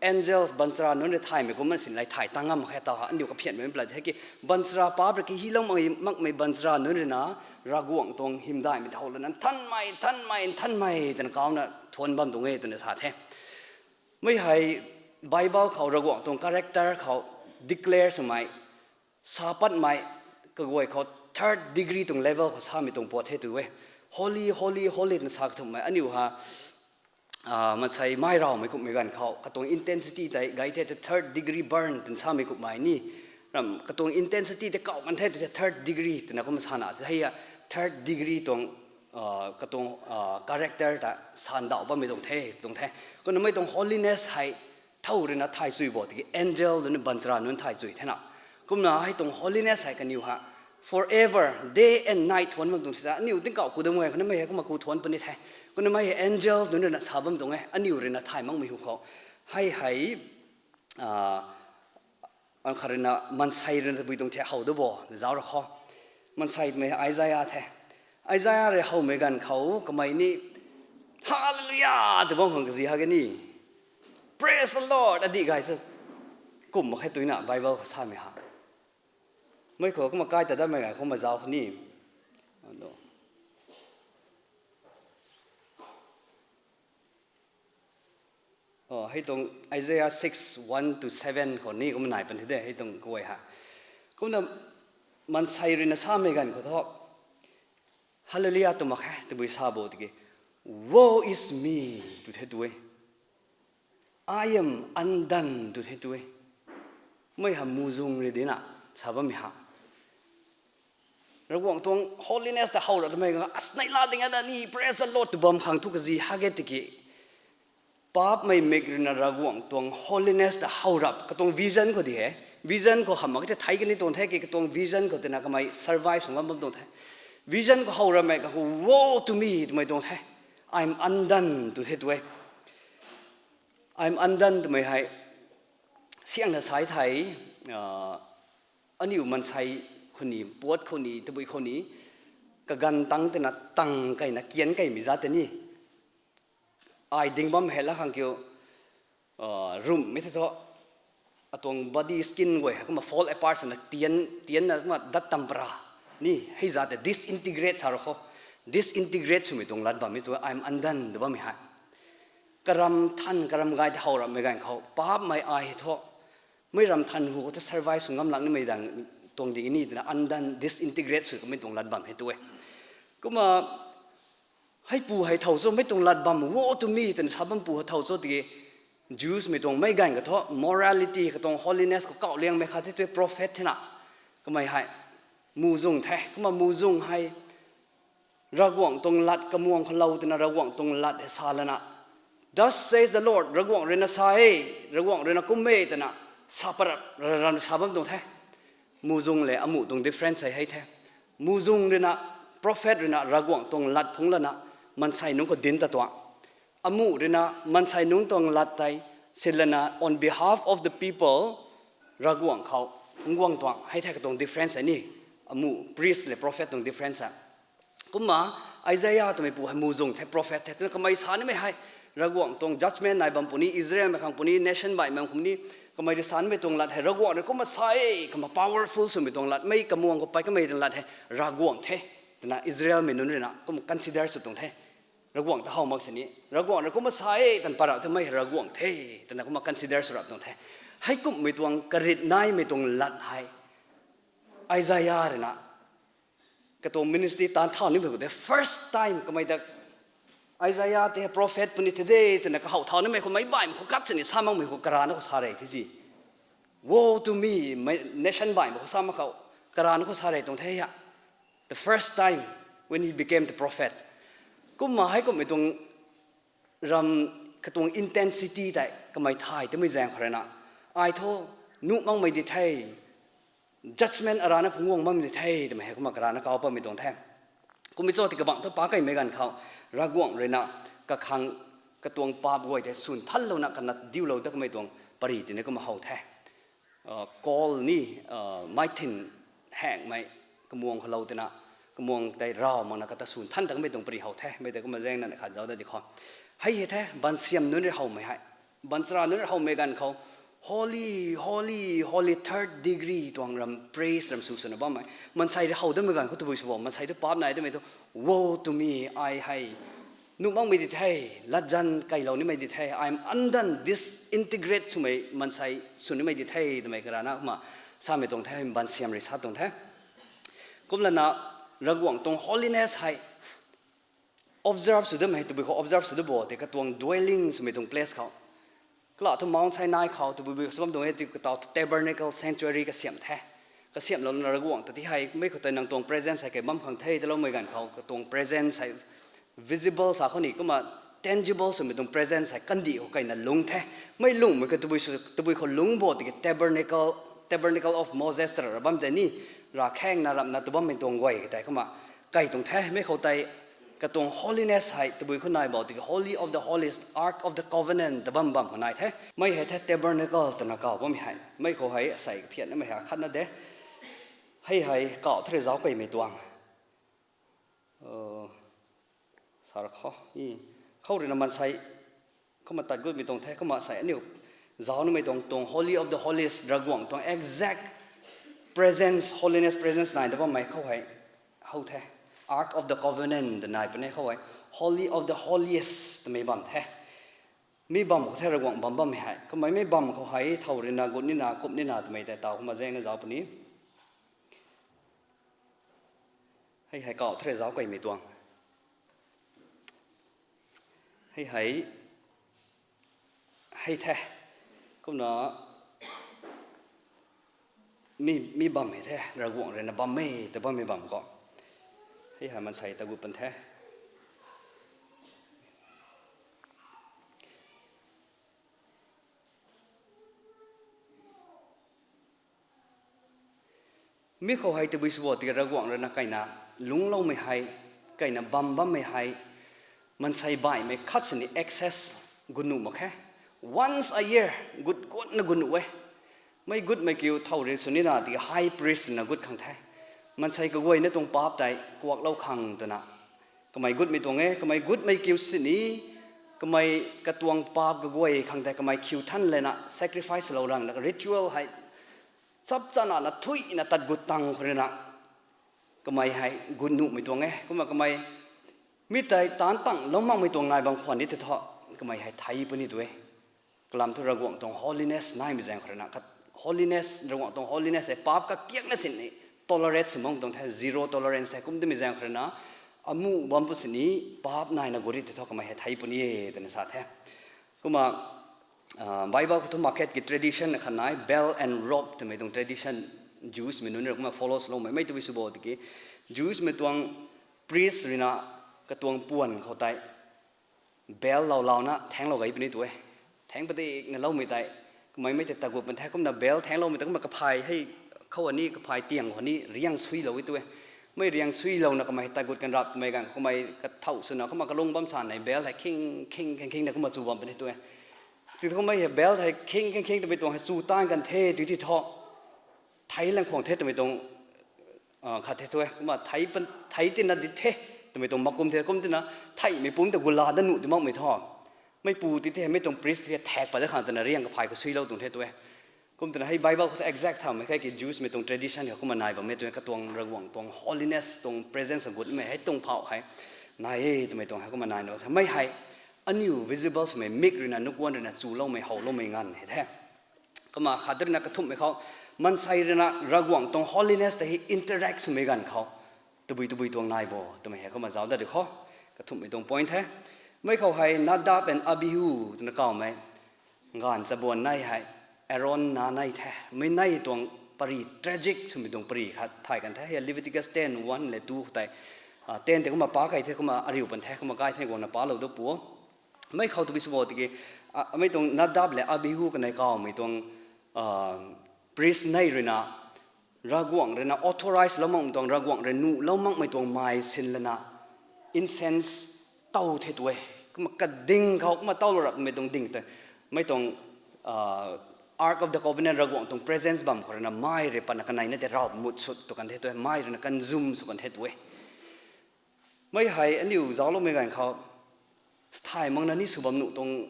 angels baanchara nunc rui thaymei kumna sinlay thay tang ngam khe taw ha, aniu kaphianmei play the ki baanchara paap rui kahilou mak, makmei baanchara nunc ruina Ravguangc tuang hymdaihmei ta how lana nthanmei, nthanmei, nthanmei twna kauna thuan bam tuang e twna sa the. Mei hei Bible khou Ravguangc tuang character khou declare swmei, sa patmei, kaguay khou third degree tuang level khou samei tuang pat the tu e. Holy, holy, holy twna sa kathumhmei aniu ha, maansei mai rawmei kumhmei ganv khou katuang intensity tei gay the tu third degree burn twna samei kumhmei ni. Ram katuang intensity tei kauh kan the tu third degree twna kumna sana the hei a, third degree tuang katuang character ta sandauh bammei tuang the, tuang the. Kumna mei tuang holiness hei thow ruina thay chui bo tiki angel nunc, baanchara nunc thay chui thena. Kumna hei tuang holiness hei kaniw ha forever, day and night thuan bam tuang sita, aniu tingkauh ku dam e, kumna mei hei kumna ku thuan puni the. Kumna mei hei angel nunc ruina sa bam tuang e, aniu ruina thay makmei hu khou. Hei hei, an khat ruina maansei ruina tabui tuang thiak how da bo, zauc ra khou. Maansei twmei Isaiah the. Isaiah rui howmei ganv khou kamei ni, Hallelujah! Tw bam khang kazi ha ke ni. Praise the Lord! Adih gay tu. Kum mak khe tuina Bible khou samei ha. Mei khou kumna kai ta datmei ganv khou mazauc khou ni. Hei tuang Isaiah six, one to seven khou ni kumna nai pan the de, hei tuang kaguay ha. Kumna maansei ruina samei ganv khou thu, Hallelujah tw mak khe, tabui sa bo tiki, Woe is me! Tw the tu e. I am undone tw the tu e. Mei ha muhzwng rui dina, sa bammei ha. Ravguangc tuang holiness ta how ra twmei ganv, asneila ding ana ni, praise the Lord tw bam khang thu kazi ha ke tiki. Paapmei mik ruina Ravguangc tuang holiness ta how rap, katuang vision khou di he. Vision khou hamh mak the thei kani tuang the ki katuang vision khou tina kamei survive sw ngam bam tuang the. Vision khou how ramei kakhou, Woe to me! Twmei tuang the. I am undone tw the tu e. I am undone twmei hei, siangna sai thei, aniu maansei khou ni, puat khou ni, tabui khou ni, kaganv tang tina tang kaina kian kaimei zat tei ni. Ai ding bam hei la khang kiu, rumhmei the thu, atuang body skin guay hei kumna fall apart swna tian, tianna kumna dat tam para. Ni, hei zat tei disintegrate sa ra khou. Disintegrate swmei tuang lat bammei tu, I am undone tw bammei hei. Karam than, karam gay tei how rammei ganv khou, paapmei ai hei thu, mei ram than hu khou thu survive sw ngam lak nimei dang tuang di ni twna undone, disintegrate sw kamei tuang lat bam hei tu e. Kumna, heipu hei thow cho, mei tuang lat bam, Woe to me! Twna sa bam pu hei thow cho tiki, Jews mei tuang mei ganv ka thu, morality katuang holiness khou kauh liangmei khat the tu e, prophet thena. Kamei hei, muhzwng the, kumna muhzwng hei, Ravguangc tuang lat kamuang khou lou twna Ravguangc tuang lat hei sa lana, Thus says the Lord, Ravguangc rui na sa e, Ravguangc rui na kum e twna sa parap rarana sa bam tuang the. Muhzwng le amuh tuang difference hei hei the. Muhzwng rui na, prophet rui na Ravguangc tuang lat phungc lana maansei nunc khou dinc ta tuang. Amuh rui na maansei nunc tuang lat tei silana on behalf of the people, Ravguangc khou phungc guang tuang. Hei the katuang difference e ni. Amuh priest le prophet tuang difference e. Kumna Isaiah twmei pu hei muhzwng the, prophet the twna kamei sa nimei hei, Ravguangc tuang judgment nai bam puni, Israelmei khang puni, nation baihmei khang puni, kamei rui sa nimei tuang lat hei Ravguangc rui kumna sa e, kumna powerful swmei tuang lat, mei kamuang khou pat kamei tuang lat hei Ravguangc the twna Israelmei nunc rui na kumna consider sw tuang the. Ravguangc ta how mak sini, Ravguangc rui kumna sa e twna parap the, mei hei Ravguangc the twna kumna consider sw rap tuang the. Heikumhmei tuang karit naimei tuang lat hei Isaiah rui na katuang ministry taanc thau nimei khou the first time kamei ta Isaiah tei prophet puni the de twna kahow thau nimei khou meic baihmei khou kat sini sa makmei khou karana khou sa rei the si. Woe to me, mei nation baihmei khou sa mak khou karana khou sa rei tuang the a. The first time when he became the prophet. Kumna heikumhmei tuang ram katuang intensity tei kamei thay tamei zaeng khou rui na, ai thu nuh makmei di the, judgment arana phungc guang makmei di the twmei hei kumna karana kau pammei tuang the. Kummei cho ti kabangc thu pac keymei ganv khou Ravguangc rui na kakhang katuang paap guay tei swn thanlouna kana diulou dat kamei tuang pary tina kumna how the. Call ni, mei thin hangmei kamuang khou lou tina, kamuang tei raw makna kata swn than ta kamei tuang pary how the, mei tei kumna zaeng na khat zauc dat di khou. Hei hei the, bansiam nunc rui howmei hei. Banchara nunc rui howmei ganv khou, Holy, holy, holy, third degree tuang ram praise ram sw swna bammei. Maansei rui how damei ganv khou tabui sw bo, maansei tu paap nai damei tu, Woe to me, ai hei nuh makmei di the, latzan kailou nimei di the, I am undone, disintegrate swmei maansei sw nimei di the twmei karana kumna samei tuang the, bansiam rui sa tuang the. Kumlana Ravguangc tuang holiness hei observe sw damei hei tabui khou observe sw da bo tei katuang dwelling swmei tuang place khou. Kala thu Mount Sinai khou tabui bui sw bam tuang e ti kataw tabernacle, sanctuary kasiamh the. Kasiamhlouna Ravguangc ta ti hei mei khou tei nang tuang presence hei kei bam khang the taloumei ganv khou katuang presence hei visible sa khou ni kumna tangible swmei tuang presence hei kandih khou keyna lungc the. Mei lungcmei khou tabui khou lungc bo tiki tabernacle, tabernacle of Moses tara ra bam tei ni, ravkhangna ramhna tu bammei tuang guay tei kumna key tuang the. Mei khou tei katuang holiness hei tabui khou nai bo tiki Holy of the Holies, Ark of the Covenant ta bam bam khou nai the. Mei hei the tabernacle twna kaw bammei hei. Mei khou hei asei kaphiatnamei hei khatna de. Hei hei kaw thre zauc keymei tuang sa ra khou, khou ruina maansei kumna tat gutmei tuang the, kumna sei aniu zauc numei tuang tuang Holy of the Holies, Ravguangc tuang exact presence, holiness presence nai da bammei khou hei how the. Ark of the Covenant ta nai puni khou hei Holy of the Holies twmei bam the. Mi bam khou the Ravguangc bam bammei hei. Kumna mi bam khou hei thow ruina gut nina, kup nina twmei tei taw kumna zaengna zauc puni. Hei hei kaw thre zauc keymei tuang. Hei hei, hei the. Kumna mi, mi bam hei the, Ravguangc ruina bammei ta bammei bam khou. Hei hei maansei ta gut pan the. Mi khou hei tabui sw bo tiki Ravguangc ruina keyna lungcloumei hei, keyna bam bammei hei, maansei baihmei khat sini access gut nuh mak khe. Once a year, gut gutna gut nuh e. Mei gutmei kiu thow rui sw nina tiki high priest na gut khang the. Maansei kaguayna tuang paap tei kuaklou khang twna. Kamei gutmei tuang e, kamei gutmei kiu sini, kamei katuang paap kaguay khang tei kamei khiu than lana sacrifice lou rangna ritual hei chap chana na thuina tat gut tang khou ruina kamei hei gut nuhmei tuang e. Kumna kamei mi tei taanc tang lou makmei tuang nai bam khwan ni tei thu kamei hei thei puni tu e. Kalam thu Ravguangc tuang holiness naimei zaeng khou ruina khat holiness, Ravguangc tuang holiness hei paap kakiakna sini tolerate sw mak tuang the, zero tolerance the. Kum twmei zaeng khou ruina amuh bam pu sini paap naina gut ri tei thu kamei hei thei puni e twna sa the. Kumna Bible khou thu market ki tradition khat nai, bell and rope twmei tuang tradition, Jews mei nunc rui kumna follow swloumei mei tabui sw bo tiki Jews mei tuang priest ruina katuang puan khou tei bell loulouna thaenglou gay puni tu e. Thaeng padikna loumei tei, kummei mei tei tagut pan the, kumna bell thaengloumei tei kumna kaphay hei khou ani, kaphay tiang khou ani riang suilou e tu e. Mei riang suilouna kamei tagut kan rap twmei ganv khou kamei kathau swna kumna kalung bam san nei bell hei khing khing khing khingna kumna chu bam puni tu e. Chi thu kummei hei bell hei khing khing khing twmei tuang hei chu taanv kan the tu ti thu, thei lang khwang the twmei tuang khat the tu e. Kumna thei pan, thei tina di the twmei tuang makum the, kum tina theihmei pumc ta gula da nuh di makmei thu. Meipu ti the, mei tuang priest ti the, thak pat da khang twna riang kaphay khou suilou tuang the tu e. Kum twna hei Bible khou ta exact thaumei khe ki Jews mei tuang tradition khou kumna nai bammei tu e, katuang Ravguangc tuang holiness tuang presence gutmei hei tuang phauh hei nai e twmei tuang hei kumna nai na the. Mei hei aniu visible swmei mik ruina, nukuan ruina chuloumei howloumei nganv hei the. Kumna khat ruina kathumhmei khou, maansei ruina Ravguangc tuang holiness tei hei interact swmei ganv khou tabui tabui tuang nai bo twmei hei kumna zauc dat di khou, kathumhmei tuang point the. Mei khou hei Nadab and Abihu twna kawmei gaanv chabuan nei hei Aaron na nei the. Mei nei tuang pary, tragic swmei tuang pary khat thay kan the. Hei Leviticus ten, one le two khou tei, ten tei kumna pa kei the, kumna ariu pan the, kumna kai the guangna palou du pu. Mei khou tabui sw bo tiki, mei tuang Nadab le Abihu kanei kawmei tuang priest nei ruina, Ravguangc ruina authorize lou makmei tuang, Ravguangc rui nuhlou makmei tuang mai sin lana incense tow the tu e. Kumna kading khou kumna towlou rapmei tuang ding tei, mei tuang Ark of the Covenant, Ravguangc tuang presence bam khou ruina mai rui patna kanei na tei rav mut sut tu kan the tu e, mai ruina consume sw kan the tu e. Mei hei aniu zaucloumei ganv khou, sthay makna ni sw bam nuh tuang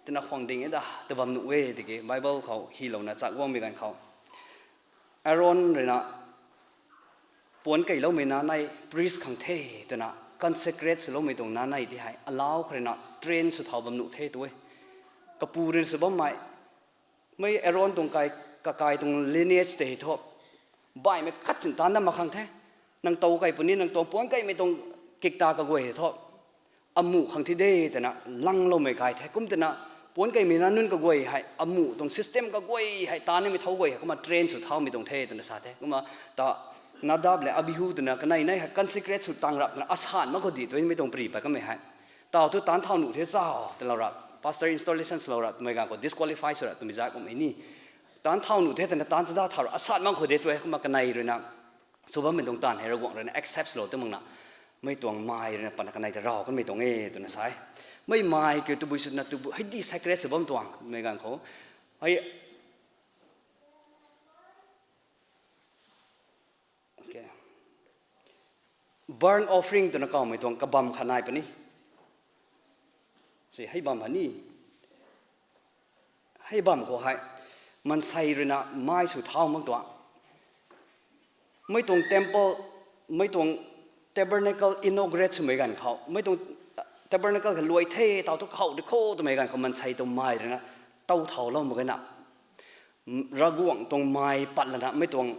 tina khwang ding e da, ta bam nuh e tiki Bible khou hylouna chak guangmei ganv khou, Aaron ruina puanc keiloumei na nei, priest khang the twna consecrate swloumei tuang na nei ti hei alau khou ruina train sw thau bam nuh the tu e. Kapu ruina sw bammei, mei Aaron tuang kai, kakai tuang lineage tei hei thu, baihmei khat chin taanv na mak khang the. Nang tow kei puni, nang tuang puanc keimei tuang kikta kaguay hei thu, amuh khang thi de twna langloumei kai the. Kum twna puanc keimei na nunc kaguay hei, amuh tuang system kaguay hei, taanv nimei thau guay hei kumna train sw thaumei tuang the twna sa the. Kumna ta Nadab le Abihu twna kanei nei hei consecrate sw tang rap twna asan mak khou di twmei tuang pary pat kamei hei, tau thu taanv thau nuh the cha, twlou rap, pastor installation swlou rap twmei ganv khou disqualify sw rap twmei zat kummei ni. Taanv thau nuh the twna taanv chada thau rap, asan mak khou de tu e. Kumna kanei ruina sw bammei tuang taanv hei Ravguangc ruina accept swlou tw makna, mei tuang mai ruina patna kanei ta raw kanmei tuang e twna sa e. Mei mai kiu tabui swna tabui hei di sacred sw bam tuang mei ganv khou, hei, burnt offering twna kawmei tuang kabam khat nai puni. Si hei bam ha ni. Hei bam khou hei, maansei ruina mai sw thau mak tuang, mei tuang temple, mei tuang tabernacle inaugurate swmei ganv khou, mei tuang tabernacle kha luai the, tau thu khou di kho twmei ganv khou maansei tuang mai ruina tow thaulou mak gana, Ravguangc tuang mai pat lana mei tuang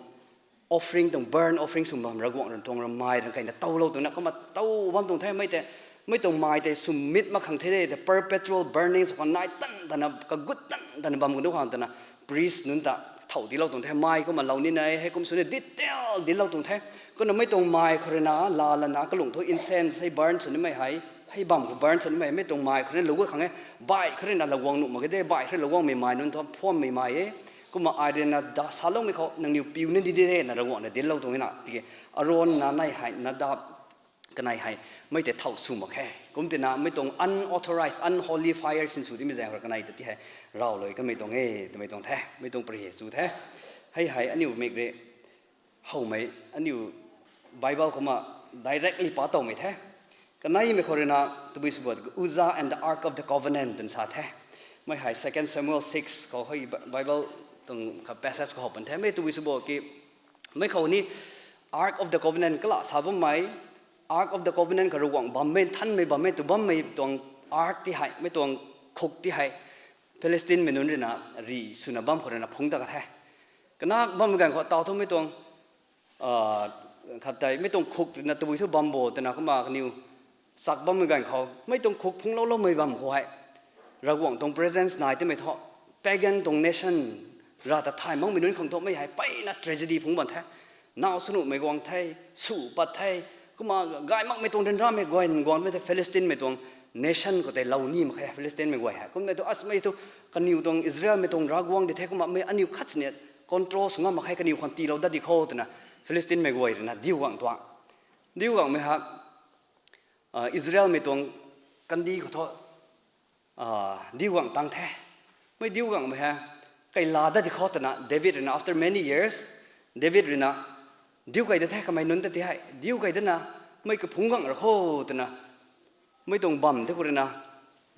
offering tuang, burnt offering sw bam, Ravguangc rui tuang ramai rui kaina towlou twna kumna tow bam tuang the. Mei tei, mei tuang mai tei swmit mak khang the de, the perpetual burning sw khang nai tan tana, kagut tan tana bam kan du khang twna, priest nunc ta thow tiilou tuang the. Mai kumna lou ni nai hei kum sw ni detail dinclou tuang the. Kumna mei tuang mai khou ruina laa lana kalung thu incense hei burn sw nimei hei, hei bam khou burn sw nimei hei, mei tuang mai khou ruina lou gut khang e, baih khou ruina lou guang nuh mak ge de, baih khou ruina lou guangmei mai nunc thu phuammei mai e. Kumna ai ruina da saloumei khou nangniw piu ni di de na Ravguangc na dinclou tuang e na. Tiki Aaron na nei hei, Nadab kanei hei, mei tei thow sw mak khe. Kum tina mei tuang unauthorized, unholy fire sinsw timei zaeng khou kanei ta ti hei ravlou kanmei tuang e twmei tuang the, mei tuang pary chu the. Hei hei aniu mik rui howmei, aniu Bible kumna directly pa towmei the. Kaneimei khou ruina tabui sw bo Uzzah and the Ark of the Covenant twna sa the. Mei hei Second Samuel six khou hei Bible tuang kha passage khou how pan the. Mei tabui sw bo ki, mei khou ni Ark of the Covenant kala sa bammei, Ark of the Covenant kha Ravguangc bammei, nthanmei bammei tw bammei tuang ark ti hei, mei tuang khuk ti hei Palestinemei nunc ruina rih swna bam khou ruina phungc ta ka the. Kanak bammei ganv khou tau thu mei tuang khat tei mei tuang khuk ruina tabui thu bam bo twna kumna kaniw chak bammei ganv khou mei tuang khuk phungclouloumei bam khou hei Ravguangc tuang presence nai timei thu, pagan tuang nation, rav ta thay makmei nunc khang thu mei hei mpeyna tragedy phungc bam the. Naw swnuhmei guang the, sw pat the, Kumna gay makmei tuang ryanramei guay guangmei the Philistinemei tuang nation khou tei lou ni mak khe Philistinemei guay hei. Kumna tu asmei thu kaniw tuang Israelmei tuang Ravguangc di the kumna mei aniu khat sini control sw ngam mak khe kaniw khang tiilou dat di kho twna Philistinemei guay ruina diu guang tuang. Diu guangmei ha, Israelmei tuang kandih khou thu diu guang tang the. Mei diu guangmei hei, kai la dat di kho twna David ruina after many years, David ruina diu kai da the kamei nunc ta ti hei, diu kai dana, mei kaphungc guang ra kho twna, mei tuang bam the khou ruina,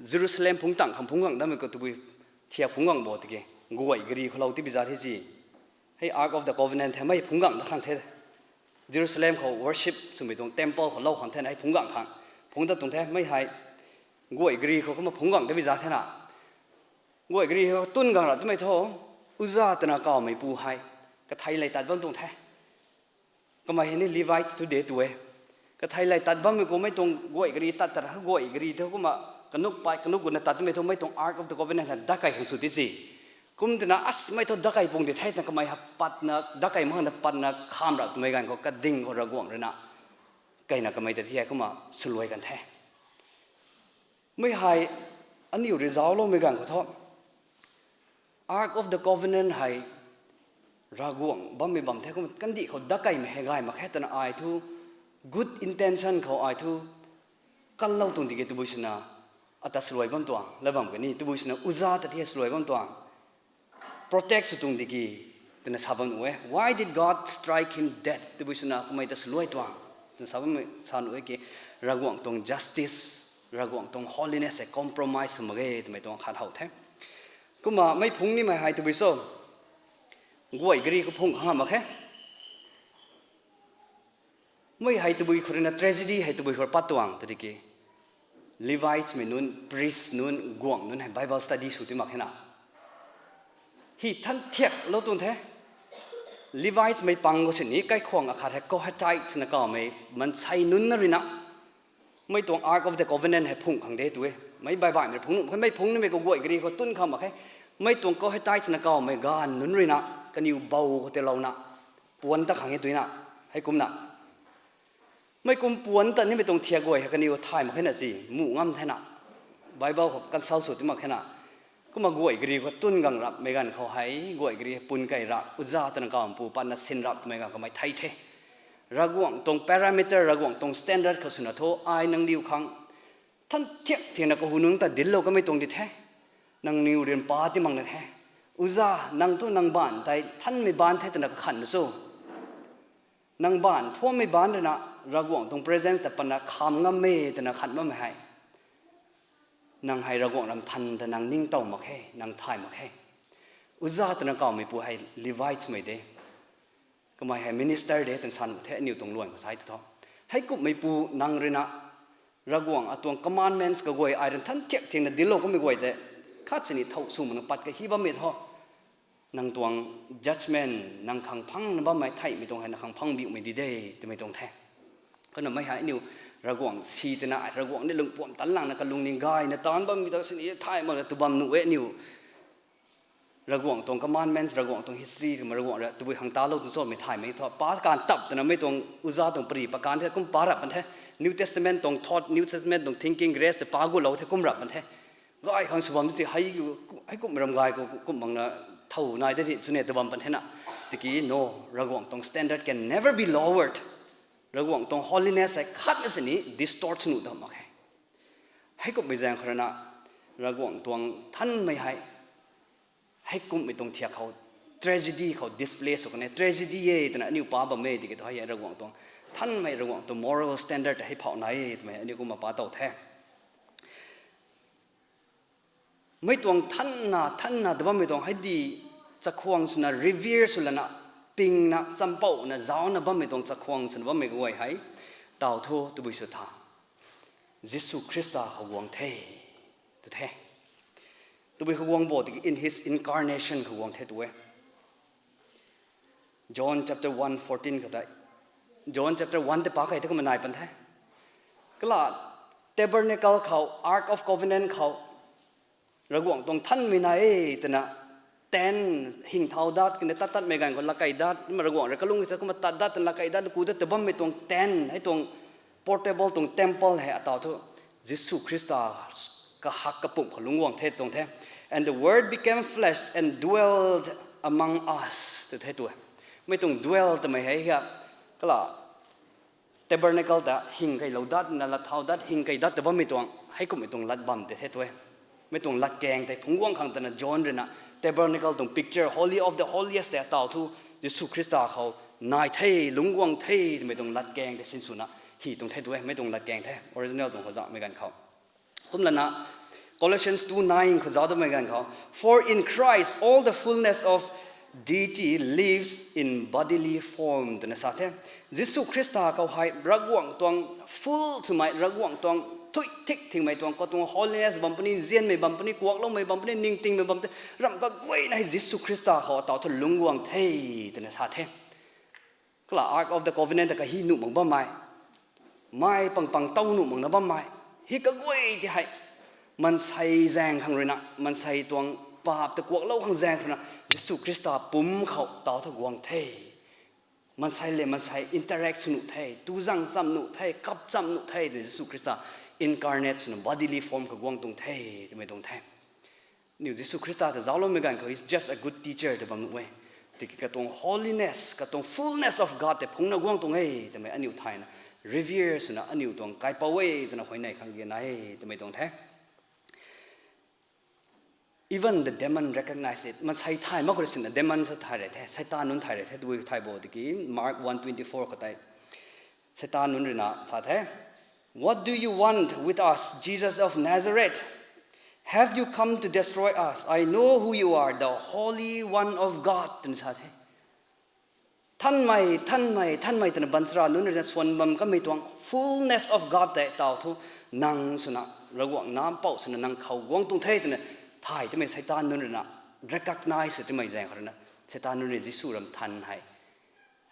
Jerusalem phungc tang khang phungc guang damei khou tabui thiak phungc guang bo tiki, guay gari khou lou tibi za the si. Hei Ark of the Covenant hei mei phungc guang da khang the. Jerusalem khou worship swmei tuang temple khou lou khang the na hei phungc guang khang. Phungc dat tuang the mei hei guay gari khou kumna phungc guang tibi za the na. Guay gari khou tun guang ra twmei thu, Uza twna kawmeipu hei, kathei lei tat bam tuang the. Kamei hei ni Levites thu de tu e. Kathei lei tat bammei khou mei tuang guay gari tat tat ra, guay gari thu kumna kanuk pat, kanuk guna tat twmei thu mei tuang Ark of the Covenant hei dakai khang sw ti si. Kum twna asmei thu dakai pung di the twna kamei hei patna, dakai mak na patna kham ra twmei ganv khou kading khou Ravguangc ruina. Kaina kamei ta ti hei kumna swluai kan the. Mei hei aniu rui zaucloumei ganv khou thu, Ark of the Covenant hei Ravguangc bammei bam the kumna kandih khou dakeimei hei gay mak khe twna ai thu, good intention khou ai thu, kanlou tuang diki tabui swna, ata swluai bam tuang, la bam kani, tabui swna Uza ta ti hei swluai bam tuang. Protect sw tuang diki, twna sa bam nuh e. Why did God strike him dead? Tabui swna kamei ta swluai tuang, twna sa bam sa nuh e ki, Ravguangc tuang justice, Ravguangc tuang holiness hei compromise sw mak ge twmei tuang khat how the. Kumna mei phungc nimei hei tabui so, guay gari khou phungc khang mak khe. Mei hei tabui khou ruina tragedy hei tabui khou pat tuang tw diki, Levitemei nunc, priest nunc, guangc nunc hei Bible study sw ti mak khe na. Hei than thiaklou tuang the. Levitemei pang khou sini kaikhwang akhat hei Kohathite na kawmei mansei nunc na ruina, mei tuang Ark of the Covenant hei phungc khang de tu e. Mei baihbaihmei phungc nuh khe, mei phungc nimei khou guay gari khou tun khang mak khe. Mei tuang Kohathite na kawmei gaanv nunc ruina, kaniw bou khou tiilouna, puanc ta khang e tuina, heikumna. Mei kum puanc ta nimei tuang thiak guay hei kaniw thay mak khe na si, muh ngam the na. Bible khou consult sw ti mak khe na. Kumna guay gari khou tun gang rapmei ganv khou hei, guay gari hei pun kei ra, Uza twna kawmpu patna sin rap twmei ganv khou mei thei the. Ravguangc tuang parameter, Ravguangc tuang standard khou swna thu, ai nangniw khang than thiak thiakna kahu nunc ta dinclou kamei tuang di the. Nangniw ryanpa ti mak na the. Uza, nang thu nang baanc tei thanmei baanc the twna kakhan nu cho. Nang baanc phuammei baanc ruina, Ravguangc tuang presence ta patna kham ngam e twna khan bammei hei, nang hei Ravguangc ram than ta nang ningtow mak khe, nang thay mak khe. Uza twna kawmeipu hei Levitemei de. Kamei hei minister de twna sa nuh the aniw tuang luan khou sai tu tho. Heikumhmeipu nang ruina, Ravguangc atuang commandments kaguay ai rui than thiak thiakna dinclou kamei guay tei, khat sini thow sw makna pat kahi bammei tho. Nang tuang judgment, nang khang phangna bammei theihmei tuang hei nang khang phang biumei di de, twmei tuang the. Kumna mei hei aniu Ravguangc si twna, Ravguangc ni lungpuam tan langna kalungning gayna taanc bammei ta sini thay makna tu bam nuh e aniu. Ravguangc tuang commandments, Ravguangc tuang history, kumna Ravguangc rui tabui khang talou tu chomei thaymei thu, pa kan tap twna mei tuang Uza tuang pari pa kan the, kum pa rap pan the. New Testament tuang thought, New Testament tuang thinking, grace ta pa gulou the, kum rap pan the. Gay khang sw bam ti hei, heikumhmei ram gay khou kum makna thow nai de ni chwni tu bam pan the na. Tiki no, Ravguangc tuang standard can never be lowered. Ravguangc tuang holiness hei khatna sini distort sw nuh dam mak khe. Heikumhmei zaeng khou ruina, Ravguangc tuang thanmei hei, heikumhmei tuang thiak khou, tragedy khou display sw kan e, tragedy e twna aniu pa bam e tiki thu hei Ravguangc tuang thanmei, Ravguangc tuang moral standard hei phauh nai e twmei aniu kumna pa tow the. Mei tuang thanna, thanna ta bammei tuang hei di chakhwang swna revere sw lana, pingna, champouna, zauna bammei tuang chakhwang swna bammei kaguay hei, taw thu tabui sw tha, Jisu Khrista khou guang the, tu the. Tabui khou guang bo tiki in his incarnation khou guang the tu e. John chapter one fourteen khou tei, John chapter one tei pa kei the kumna nai pan the. Kala tabernacle khou, Ark of Covenant khou, Ravguangc tuang thanmei nai e twna, tent hing thau dat kina tat tatmei ganv khou lakei dat, kumna Ravguangc rui kalung kei the kumna tat dat twna lakei dat, ku dat ta bammei tuang tent, hei tuang portable tuang temple hei ataw thu Jisu Khrista kahak kapumc khou lungc guang the tuang the. And the Word became flesh and dwelt among us tw the tu e. Mi tuang dwell twmei hei hia kala tabernacle ta hing keilou dat na lat thau dat hing kei dat ta bammei tuang heikumhmei tuang lat bam tei the tu e. Mi tuang latkaeng tei phungc guang khang twna John rui na tabernacle tuang picture, holy of the holiest tei ataw thu Jisu Khrista khou nai the, lungc guang the twmei tuang latkaeng tei sinswna hi tuang the tu e. Mi tuang latkaeng the original tuang khou zauhmei ganv khou. Kumlana Colossians two nine khou zauc damei ganv khou, For in Christ all the fullness of deity lives in bodily form twna sa the. Jisu Khrista khou hei Ravguangc tuang full swmei, Ravguangc tuang thuy thik thingmei tuang, katuang holiness bam puni, nzianmei bam puni, kuakloumei bam puni, ningtingmei bam te, ramh kaguayna hei Jisu Khrista khou ataw thu lungc guang the twna sa the. Kala Ark of the Covenant ta kahi nuh mak bammei, mei pang pang tow nuh makna bammei, hi kaguay ti hei maansei zaeng khang rui na, maansei tuang paap ta kuaklou khang zaeng khang rui na, Jisu Khrista pumc khou taw thu guang the. Maansei le maansei interact sw nuh the, tuzang cham nuh the, kap cham nuh the, tei Jisu Khrista incarnate swna bodily form khou guang tuang the twmei tuang the. Aniu Jisu Khrista ta zaucloumei ganv khou, he's just a good teacher tei bam nuh e. Tiki katuang holiness, katuang fullness of God tei phungcna guang tuang e twmei aniu thayna revere swna aniu tuang kaipouc e twna huayney khang ge nai e twmei tuang the. Even the demon recognize it. Maansei thay mak khou rui sinna demon sa thay re the, Satan nunc thay re the, tabui thay bo tiki Mark one twenty-four khou tei Satan nunc rui na sa the, What do you want with us, Jesus of Nazareth? Have you come to destroy us? I know who you are, the Holy One of God, twna sa the. Thanmei, thanmei, thanmei twna baanchara nunc rui na swan bam kamei tuang fullness of God tei taw thu nang swna, Ravguangc nac mpouh swna nang khou guang tuang the twna thay twmei Satan nunc rui na recognize sw twmei zaeng khou rui na, Satan nunc rui Jisu ram than hei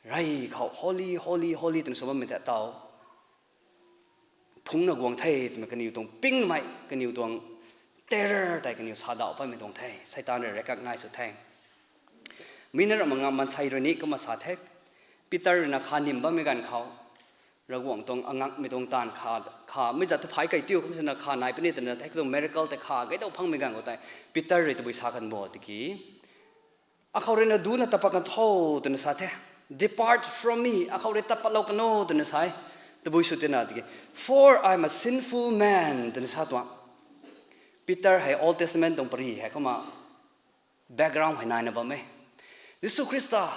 rey khou holy, holy, holy twna sw bammei tei taw phungcna guang the twmei kaniw tuang pingmei, kaniw tuang terror tei kaniw sadauh paymei tuang the, Satan rui recognize sw the. Mi na ramh ma nga maansei rui ni kumna sa the. Peter rui na kha nim bammei ganv khou, Ravguangc tuang angakmei tuang taanv kha, kha mei zat thu phay kei tiu, kumna kha nai puni twna the, katuang miracle tei kha gei dau phangmei ganv khou tei, Peter rui tabui sa kan bo tiki, Akhou rui na duna tapat kan tho, twna sa the. Depart from me, akhou rui tapatlou kan o, twna sa e. Tabui sw tina tiki, For I am a sinful man, twna sa tuang. Peter hei Old Testament tuang pary hei kumna background hei naina bam e. Jisu Khrista,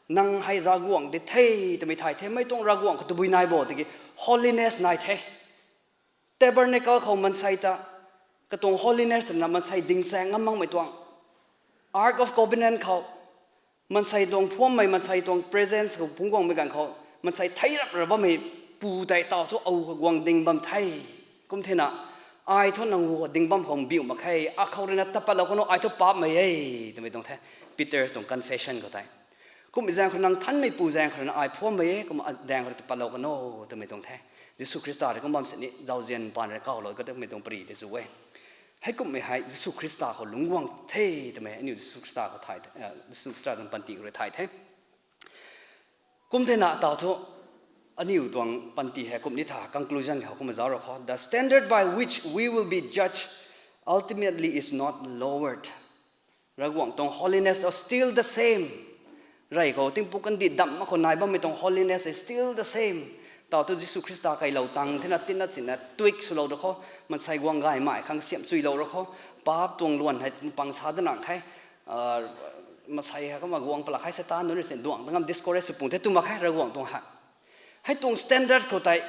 nang hei Ravguangc di the, twmei thay the, mei tuang Ravguangc khou tabui nai bo tiki, holiness nai the. Tabernacle khou maansei ta, katuang holiness na maansei dingchaeng ngam makmei tuang. Ark of Covenant khou, maansei tuang phuammei, maansei tuang presence khou phungc guangmei ganv khou, maansei thei rap ra bammei pu tei taw thu au khou guang ding bam the. Kum thena, ai thu nang hu ding bam khou mbiu mak khe, akhou rui na tapatlou kan o, ai thu paapmei e, twmei tuang the. Peter tuang confession khou tei. Kumhmei zaeng khou nang thanmei pu zaeng khou rui na ai phuammei e, kumna daeng khou rui tapatlou kan o, twmei tuang the. Jisu Khrista rui kum bam sini, zauzian paan rui kaulou, katumei tuang pary tei zu e. Heikumhmei hei Jisu Khrista khou lungc guang the, twmei aniu Jisu Khrista khou thay, Jisu Khrista tuang panty khou rui thay the. Kum thena taw thu, aniu tuang panty hei kum ni tha, conclusion khou kumna zauc ra khou, the standard by which we will be judged ultimately is not lowered. Ravguangc tuang holiness is still the same. Rey khou tingpuk kandih damh mak khou nai bammei tuang holiness is still the same. Taw thu Jisu Khrista keilou tang thena tina china tweak swlou ra khou, maansei guang gaymei khang siamh chuilou ra khou, paap tuang luan hei pang sa dana khe, maansei hei kumna guang palak khe, Satan nunc rui sin duang tangam discourage sw pung the tw mak khe, Ravguangc tuang hei. Hei tuang standard khou tei,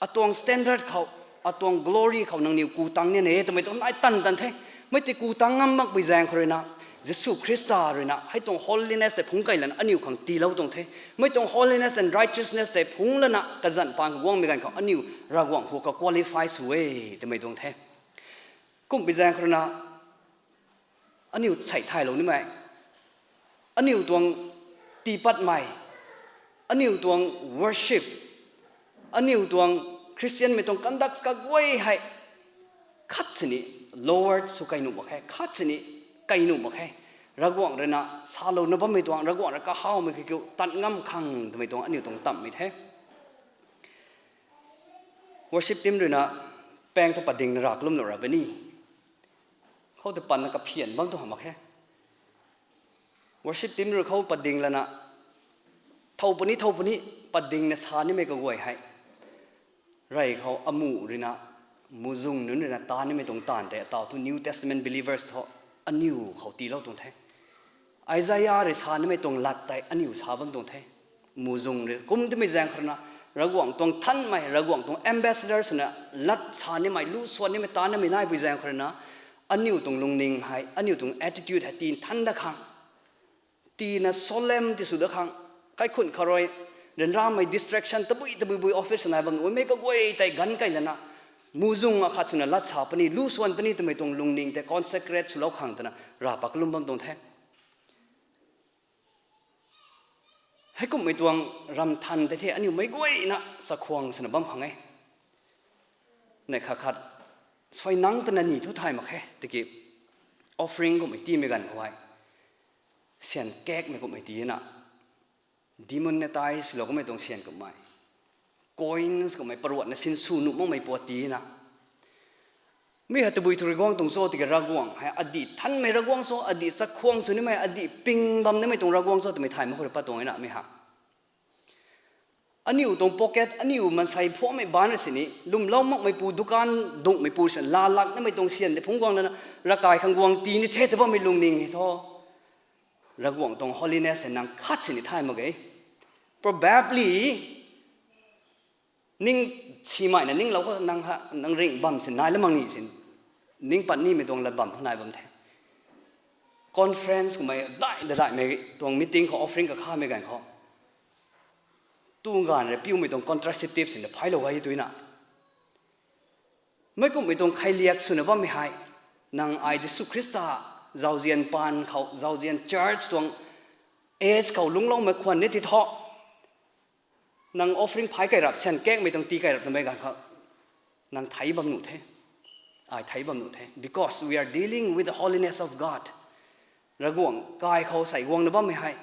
atuang standard khou, atuang glory khou nangniw ku tang ni ne, twmei tuang nai tan tan the. Mei tei ku tang ngam makpui zaeng khou rui na, Jisu Khrista rui na, hei tuang holiness tei phungc kei lana aniu khang tiilou tuang the. Mei tuang holiness and righteousness tei phungc lana, kazanc paan khou guangmei ganv khou aniu Ravguangc hu khou qualify sw e, twmei tuang the. Kumhmei zaeng khou rui na, aniu chei thaylou nimei, aniu tuang tiipatmei, aniu tuang worship, aniu tuang Christianmei tuang conduct kaguay hei khat sini lowered sw kei nuh mak khe, khat sini kei nuh mak khe. Ravguangc rui na salouna bammei tuang, Ravguangc rui kahawmei kiu kiu tat ngam khang twmei tuang aniu tuang tammei the. Worship team rui na pang thu pading na rak lum lou ra beni. Khou te pan na kaphian bam tu hamh mak khe. Worship team rui khou pading lana thow puni thow puni pading na sa nimei kaguay hei. Rey khou amu rui na, muzung nunc rui na ta nimei tuang taanv tei, tau thu New Testament believers thu aniu khou tiilou tuang the. Isaiah rui sa nimei tuang lat tei aniu sa bam tuang the. Muzung rui kum timei zaeng khou rui na, Ravguangc tuang thanmei, Ravguangc tuang ambassador swna lat sa nimei, lu swan nimei, ta nimei naipui zaeng khou rui na, aniu tuang lungning hei, aniu tuang attitude hei tii than dat khang, tii na solemn ti sw dat khang, kaikhun kharui, ryanramei distraction tabui tabui bui office nai bam nuh e, mei kaguay tei ganv kai lana, muzung akhat swna lat sa puni, lu swan puni twmei tuang lungning tei consecrate swlou khang twna Rav pa kalum bam tuang the. Heikumhmei tuang ramthan tei the aniu meic guayna chakhwang swna bam khang e. Neih khat khat suai nang twna ni thu thay mak khe, tiki offering kummei tiimei ganv khou hei, syan kakmei kummei tii na, demonetize lou kummei tuang syan kummei, coins kummei paruatna sinsw nuh makmei puat tii na, mi hei tabui thu rui guang tuang cho tiki Ravguangc hei adih thanmei Ravguangc cho, adih chakhwang sw nimei, adih ping bam nimei tuang Ravguangc cho twmei thay mak khou rui pat tuang e na mi ha. Aniu tuang pocket, aniu mansei phuammei baanc rui sini, lwmlou makmei pu, dukan dunghmei pu sini, laalak nimei tuang syan tei phungc guang lana, ravkai khang guang tii ni the tw bammei lungning hei thu, Ravguangc tuang holiness hei nang khat sini thay mak ge. Probably, ning simeina ninglou khou nang ha, nang ringh bam sin nai lam mak ni sin, ning pat nimei tuang lat bam nai bam the. Conference kummei dai da daihmei tuang meeting khou offering kakhamei ganv khou, tu ganv rui piumei tuang contraceptive sini phailou gay tw na, meic kumhmei tuang khailiak swna bammei hei, nang ai Jisu Khrista zauzian paan khou, zauzian church tuang age khou lungcloumei khwan ni ti thu, nang offering phay kai rap, syan kakmei tuang tii kai rap twmei ganv khou, nang thei bam nuh the, ai thei bam nuh the, because we are dealing with the holiness of God. Ravguangc kai khou sei guangna bammei hei,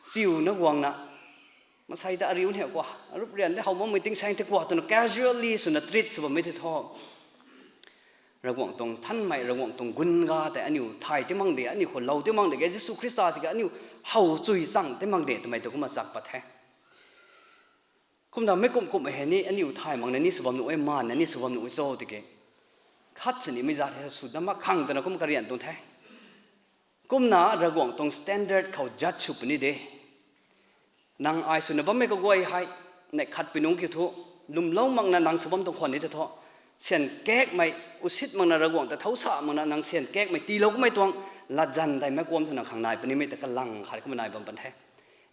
chiuna guangna, masei ta ariu ni hei kua, arup rian de how makmei tingsaeng tei kua twna casually swna treat sw bammei tei thu, Ravguangc tuang thanmei, Ravguangc tuang gun ga tei aniu thay ti mang de, aniu khou lou ti mang de, ke Jisu Khrista tiki aniu how chui chang ti mang de twmei tu kumna chak pat the. Kumna meic kumh kumhmei hei ni aniu thay makna ni sw bam nuh e, maanna ni sw bam nuh e cho tiki, khat sinimei zat hei sw dat mak khang twna kum karian tuang the. Kumna Ravguangc tuang standard khou judge sw puni de. Nang ai swna bammei kaguay hei, neih khat pui nungc kiu thu, lwmlou makna nang sw bam tuang khwan ni tei thu, syan kakmei, usit makna Ravguangc ta thau sa makna nang syan kakmei tiilou kummei tuang, latzan tei meic kuam thu nang khang nai punimei ta kalang khat kumna nai bam pan the.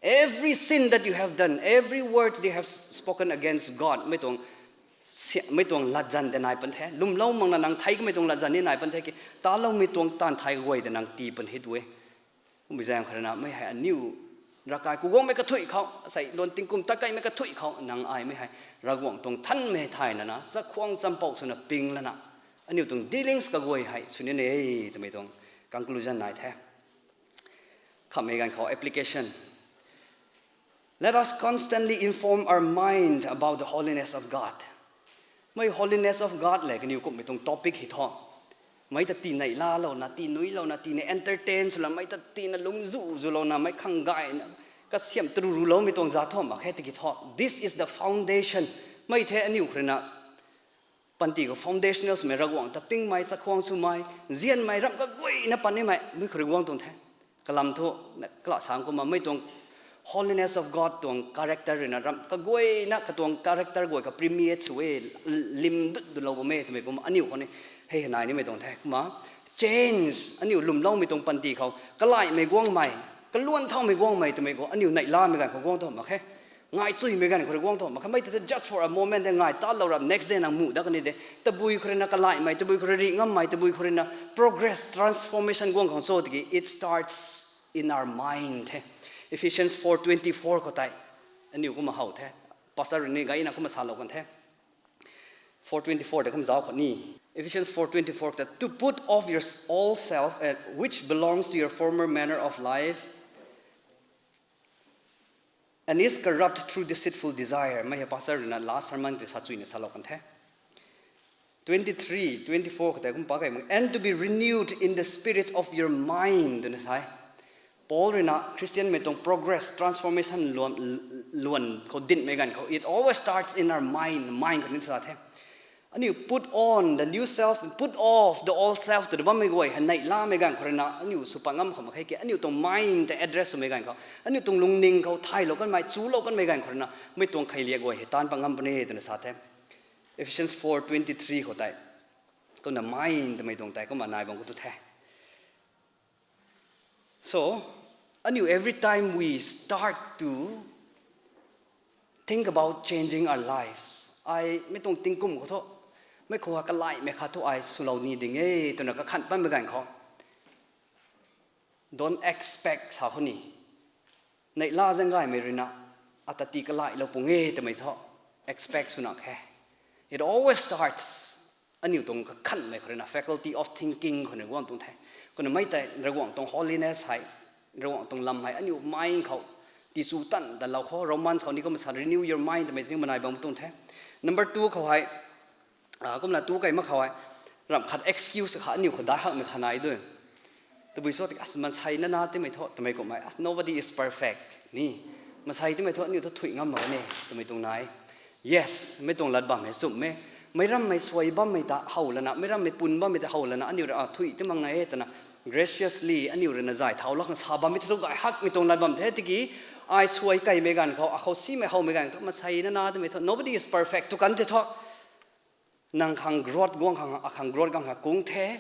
Every sin that you have done, every word that you have spoken against God, mei tuang, mei tuang latzan tei nai pan the. Lwmlou makna nang thei kummei tuang latzan ni nai pan the ki, taloumei tuang taanv thay guay tei nang tii pan hit e. Kummei zaeng khou rui na mei hei aniu, ravkai ku guangmei kathuic khou, asei luan tingkum ta kaimei kathuic khou, nang ai mei hei, Ravguangc tuang thanmei thay lana, chakhwang champou swna ping lana, aniu tuang dealings kaguay hei sw ni e, twmei tuang conclusion nai the. Khamhmei ganv khou application. Let us constantly inform our mind about the holiness of God. Mei holiness of God le kaniw kumhmei tuang topic hei thu, mei ta tii neih lalouna, tii nuilouna, tii na entertain swlouna, mei ta tii na lungzu zulouna, mei khang gayna, kasiam taru ruloumei tuang zat thu mak khe tiki thu, this is the foundation. Mei the aniu khou rui na, panty khou foundationals mei, Ravguangc ta pingmei, chakhwang swmei, nzianmei, ramh kaguayna pat nimei, mei khou rui guang tuang the. Kalam thu, kala sang kumna mei tuang holiness of God tuang character rui na ramh kaguayna katuang character guay ka permeate sw e, lim dut dulou bam e twmei kumna aniu khou ni hei nai nimei tuang the. Kumna change, aniu lwmloumei tuang panty khou kalaihmei guangmei, kaluan thaumei guangmei twmei khou aniu neihlamei ganv khou guang tuang mak khe. Ngai chuimei ganv khou rui guang tuang mak khe. Mei ta just for a moment de ngai talou rap, next day nang muh dat kan ni de. Tabui khou rui na kalaihmei, tabui khou rui ri ngammei, tabui khou rui na progress, transformation guang khang cho tiki, it starts in our mind the. Ephesians four twenty-four khou tei aniu kumna how the. Pastor rui ni gayna kumna salou kan the. Four twenty-four de kum zauc khou ni. Ephesians four twenty-four ta, to put off your s-, old self, uh, which belongs to your former manner of life, And is corrupt through deceitful desire. Mei hei pastor ruina last sermon tei sa chuina salou kan the. Twenty-three, twenty-four khou tei kum pa kei mak, and to be renewed in the spirit of your mind twna sa e. Paul ruina Christianmei tuang progress, transformation luan, luan khou dinmei ganv khou, it always starts in our mind, mind khou ni sa the. Aniu put on the new self, put off the old self twna bammei guay hei neihlamei ganv khou ruina aniu sw pat ngam khou mak khe ki, aniu tuang mind tei address swmei ganv khou, aniu tuang lungning khou thaylou kanmei, chulou kanmei ganv khou ruina mei tuang kheiliak guay hei taanc pat ngam puni twna sa the. Ephesians four twenty-three khou tei, kumna mind twmei tuang tei kumna nai bam khou tu the. So, aniu every time we start to think about changing our lives, ai mei tuang tingkum khou thu, mei khou kalaimei khat thu ai swlou ni ding e twna kakhan patmei ganv khou, don't expect sa khou ni, neihla zaeng gaymei ruina ata tii kalailou pung e twmei thu expect swna khe. It always starts aniu tuang kakhanmei khou ruina, faculty of thinking khou ni guang tuang the. Kumna mei tei Ravguangc tuang holiness hei, Ravguangc tuang lam hei aniu mind khou tichu tan tanlou khou, Romans khou ni kumna sa, renew your mind twmei tei ni manai bam tuang the. Number two khou hei, kumna tu kei mak khou hei, ramh khat excuse khat aniu khou dai hakmei khat nai du. Tabui cho tiki, as, maansei nana timei thu twmei kummei, as, nobody is perfect ni. Maansei timei thu aniu thu thuy ngam mak ne twmei tuang nai. Yes, mei tuang lat bam hei chumh e. Meic rammei suai bammei ta how lana, meic rammei pun bammei ta how lana aniu rui, a, thuy ti mak nai e twna graciously aniu ruina zay thaulou khang sa bammei thu gay hakmei tuang lat bam the tiki, ai suai keymei ganv khou, akhou simei howmei ganv thu, maansei nana timei thu nobody is perfect tw kan the thu. Nang khang growth guang khang, akhang growth guang khang kung the.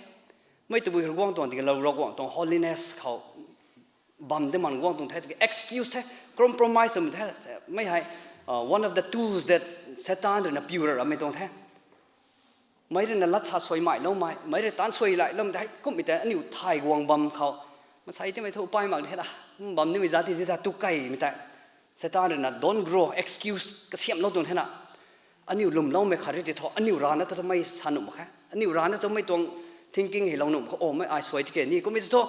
Mei tabui khou guang tuang tiki lou Ravguangc tuang holiness khou bam de man guang tuang the tiki excuse the, compromise swmei the. Mei hei, uh, one of the tools that Satan ruina piu ra ramei tuang the. Meic ruina lat sa suai mailoumei, meic rui taanc suai lailoumei tei kumhmei tei aniu thay guang bam khou, maansei timei thu upai mak di he ta, bam nimei zat ti di ta tu keymei tei, Satan ruina don't grow excuse kasiamhlou tuang thena. Aniu lwmloumei khat rui ti thu aniu rana thu mei sa nuh mak khe, aniu rana thu mei tuang thinking hei lou nuh mak khe, o, mei ai suai tike ni kummei thu,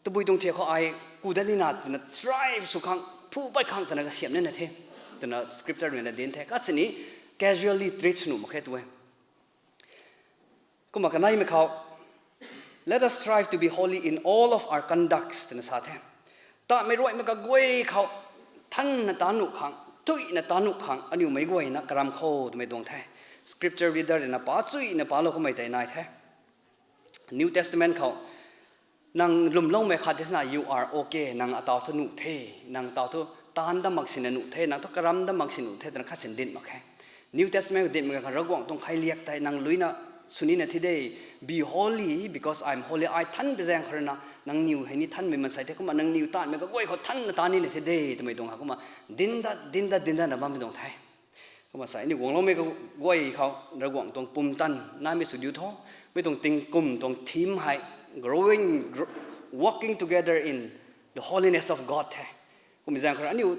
tabui tuang thiak khou ai ku dat nina twna thrive sw khang, phu pat khang twna kasiamh nina the twna scripture ruina dinc the. Kasini casually treat sw nuh mak khe tu e. Kumna kaneimei khou, let us strive to be holy in all of our conducts twna sa the. Tamei ruaimei kaguay khou thanna ta nuh khang, tuina ta nuh khang aniu meic guayna karam khou twmei tuang the. Scripture reader ruina pa chuina palou kummei tei nai the. New Testament khou, nang lwmloumei khat di thena, you are okay, nang ataw thu nuh the, nang taw thu taanc dat mak sina nuh the, nang thu karam dat mak sina nuh the twna khatsin dinc mak khe. New Testament khou dinc mak khe, Ravguangc tuang kheiliak tei nang luina sw nina thi de, be holy because I am holy, ai thanmei zaeng khou ruina nangniw hei ni thanmei maansei the, kumna nangniw taanmei kaguay khou thanna ta nina thi de twmei tuang ha, kumna dinc dat, dinc dat, dinc datna bammei tuang the. Kumna sa, aniu guangloumei kaguay khou Ravguangc tuang pumtan naimei sw diu tho. Mei tuang tingkum tuang theme hei growing, gro-, walking together in the holiness of God the. Kumna zaeng khou rui aniu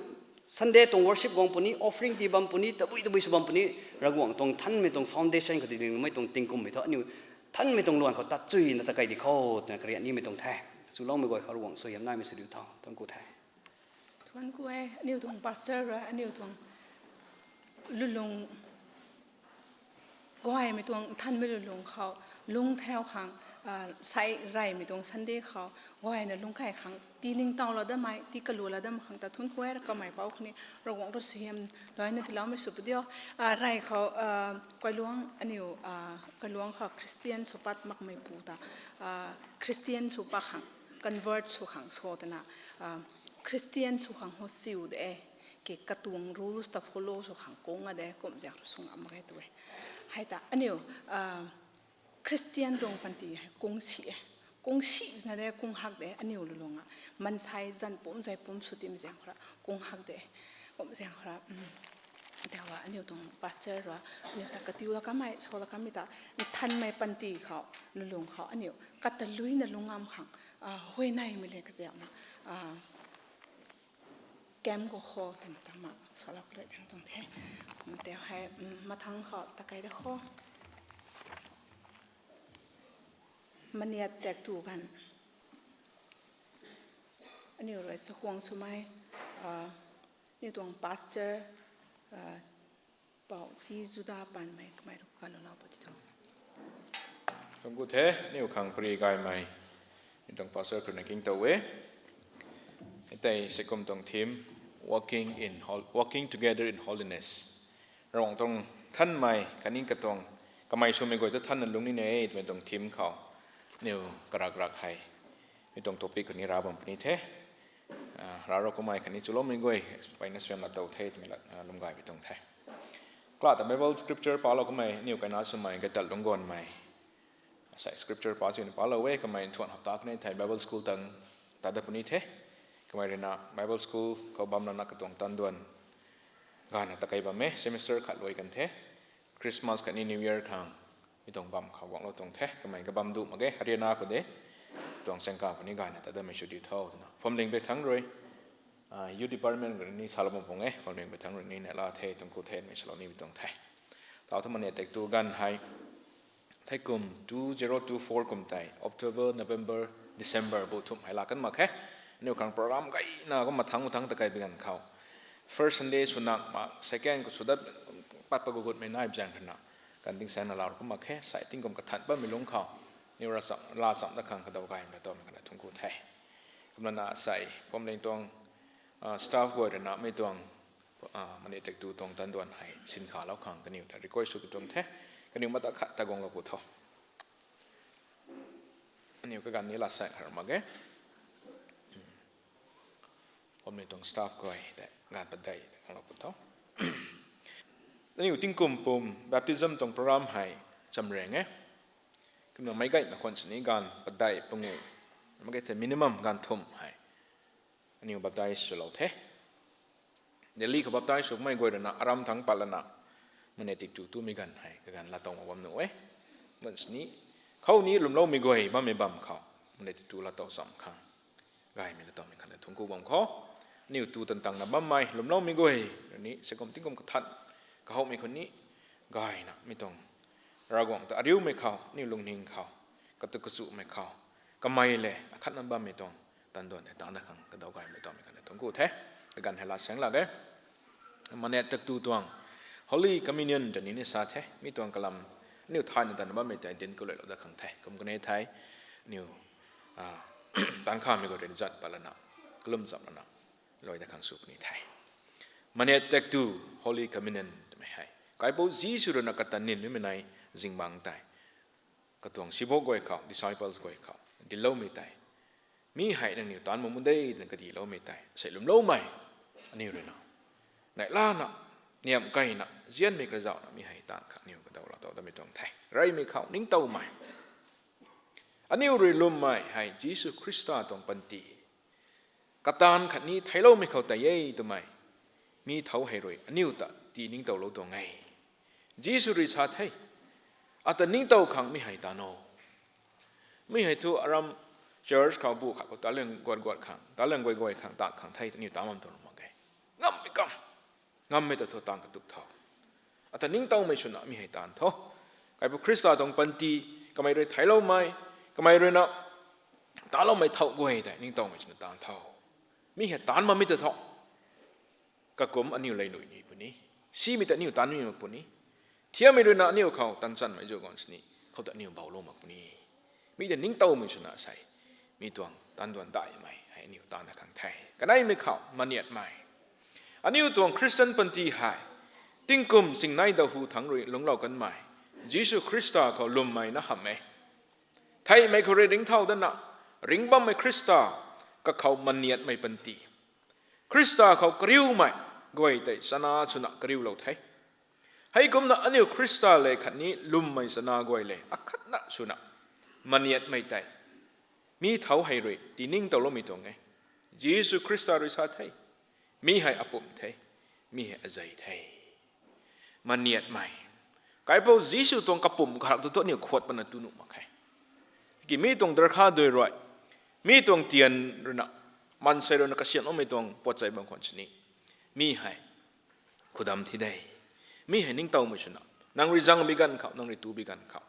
Sunday tuang worship guang puni, offering tii bam puni, tabui tabui sw bam puni, Ravguangc tuang thanmei tuang foundation khou ti dingmei tuang tingkummei thu aniu thanmei tuang luan khou tat chuina ta kei di khou twna karian nimei tuang the. Swloumei guay khou Ravguangc suaihiam naimei sw diu tho. Thuanc ku the. Thuanc ku e, aniu tuang pastor rui aniu tuang lulung guaymei tuang nthanmei lulung khou lungc thau khang, a, sei reymei tuang Sunday khou guayna lungc kai khang, tii ningtowlou datmei, tii kalualou datmei khang ta thuanc ku e. Kamei pou khou ni Ravguangc rui suaihiam daina tiiloumei sw pu diu. A, rey khou, a, kailuangc aniu, a, kailuangc khou Christian sw pat makmeipu ta, a, Christian sw pat khang, convert sw khang sw twna, a, Christian sw khang hou siu de e, ki katuang rules ta follow sw khang kung a de, kum zaeng rui sw ngam mak ge tu e. Hei ta aniu, a, Christian tuang panty hei kung si e. Kung si na de, kung hak de, aniu lulung a. Maansei zanc pum zai pum sw timei zaeng khou rui kung hak de. Kum zaeng khou rui, um, tau a, aniu tuang pastor rui aniu ta katiu la kamei, sw la kamei ta, nthanmei panty khou, lulung khou aniu kata luina lungc ngam khang, a, huayneymei le kazauna, a, camp khou khou twna ta ma salou kle kan tuang the. Kum tau hei, um, mathang khou ta kei de khou, maniat tak tu ganv aniu rui chakhwang swmei, a, Aniu tuang pastor, Pou T Juda Panmei kamei rui kalou lau pw ti tho. Tuang gu the, aniu khang pary gaymei, aniu tuang pastor khou na king tow e. Tei seikum tuang theme, walking in hol- walking together in holiness. Ravguangc tuang thanmei khatni katuang kamei swmei guay ta thanna lungning e twmei tuang theme khou, aniu karak rak hei mi tuang topic khou ni rav bam puni the. Rav rou kummei khatni chuloumei guay peyna suan la tow the twmei lum gaymei tuang the. Kala ta Bible scripture palou kummei aniu kaina swmei gaytat lungc ganmei sei scripture pa sini palou e. Kamei nthuan hapta kanei thei Bible school tang tat dat puni the. Kamei ruina Bible school khou bam lana katuang tanduan gayna ta kei bam e. Semester khat luai kan the. Christmas khatni New Year khang mi tuang bam khou guanglou tuang the. Kamei kabam duh mak ge, Haryana khou de. Tuang sangka puni gayna ta datmei sw diu tho twna phwamling bek thangc rui, youth department rui ni salou bam pung e. Phwamling bek thangc rui ni neihla the, tuang ku the mei salou nimei tuang the. Tau thu Manet Tektu ganv hei thei kum two zero two four kum tei October, November, December bu thumh hei laa kan mak khe. Aniu khang program gayna kumna thangc mathangc ta kei bi ganv khou, first Sunday swna mak, second khou sw dat, pat pat gugutmei nai bi zaeng ruina, kan ding saengna lau kum mak khe. Sei tingkum kathan bammei lungc khou aniu ra cham laa cham dat khang kadaw gaymei na tawmei khana thungc ku the. Kumlana sei phwamling tuang staff guay ruina mi tuang Manet Tektu tuang tanduan hei sinkhalou khang kaniw ta request sw pi tuang the. Kaniw mata khat ta guanglou pu tho. Aniu kaganv ni laa saeng khar mak ge. Phwamling tuang staff guay tei ganv padeih guanglou pu tho. Aniu tingkum pum baptism tuang program hei chamraeng e. Kumna meic gaymei khwan sini ganv padeih pangu, mak ge thei minimum ganv thumh hei aniu baptize swlou the. Delhi khou baptize sw kummei guay ruina aram thangc pat lana Manet Tektu tumei ganv hei kaganv laatow mak bam nuh e. Ganv sini khou ni lwmloumei guay bammei bam khou Manet Tektu laatow cham khang gaymei laatowmei khana thungc ku bam khou, aniu tu tan tangna bammei lwmloumei guay rui ni seikum tingkum kathan kahowmei khou ni gayna mi tuang Ravguangc ta ariumei khou, aniu lungning khou, katu kachumei khou, kamei le akhatna bammei tuang tanduan hei taanc dat khang kadaw gaymei tawmei khana thungc ku the. Kaganv hei laa saeng lak e. Manet Tektu tuang Holy Communion ta ni ni sa the, mi tuang kalam aniu thayna tanna bammei tei dinc kaluailou dat khang the. Kum kanei thei aniu taanc khamei khou rui zat pat lana, kalum cham lana luai dat khang sw puni the. Manet Tektu, Holy Communion twmei hei Kaipouc Jisu ruina kata nin nimei nai zingbangc tei katuang sibok guay khou, disciples guay khou dincloumei tei, mi hei nangniw taanc mak mu de twna kadiloumei tei sei lwmloumei, aniu ruina neihlana, niamh keyna, nzianmei kazauhna mi hei taanc khang aniu kadaw laatow datmei tuang the. Reymei khou ningtowmei, aniu rui lwmmei hei Jisu Khrista tuang panty kataanv khatni theicloumei khou tei e twmei mi thow hei rui aniu ta tii ningtowlou tuang e. Jisu rui sa the, ata ningtow khang mi hei taanv o. Mi hei thu aram church khou bu khat khou taliang guat guat khang, taliang guay guay khang taanc khang the, aniu taanc bam tuang mak e. Ngammei kam, ngammei ta thu taanc katup tho. Ata ningtowmei swna mi hei taanv tho. Kaipouc Khrista tuang panty, kamei rui theicloumei, kamei ruina taloumei thow guay tei ningtowmei swna taanv tho. Mi hei taanc bammei ta tho. Kakum aniu lei nui ni puni, simei ta aniu taanc ni mak puni. Thiammei ruina aniu khou tanchanmei zu ganv sini khou ta aniu bouclou mak puni. Mi ta ningtowmei swna sei mi tuang tanduan daihmei hei aniu taanc dat khang the. Kaneimei khou maniatmei, aniu tuang Khristian panty hei tingkum singnei dahu thangc rui lungclou kanmei Jisu Khrista khou lwmmei na hamh e. Theihmei khou rui ringcthau datna ringc bammei Khrista kakhou maniatmei panty, Khrista khou kariumei guay tei chana swna kariulou the. Heikumna aniu Khrista lev khatni lwmmei chana guay lev akhatna swna maniatmei tei mi thow hei rui tiningtowloumei tuang e. Jisu Khrista rui sa the, mi hei apumc the, mi hei azei the. Maniatmei, Kaipouc Jisu tuang kapumc karak tu thu aniu khuat pana tu nuh mak khe. Tiki mi tuang darkha dui rui, mi tuang tian ruina, maansei ruina kasiamhloumei tuang puatchei bam khwan sini, mi hei khudam thi de. Mi hei ningtowmei swna, nang rui zangbi ganv khou, nang rui tubi ganv khou,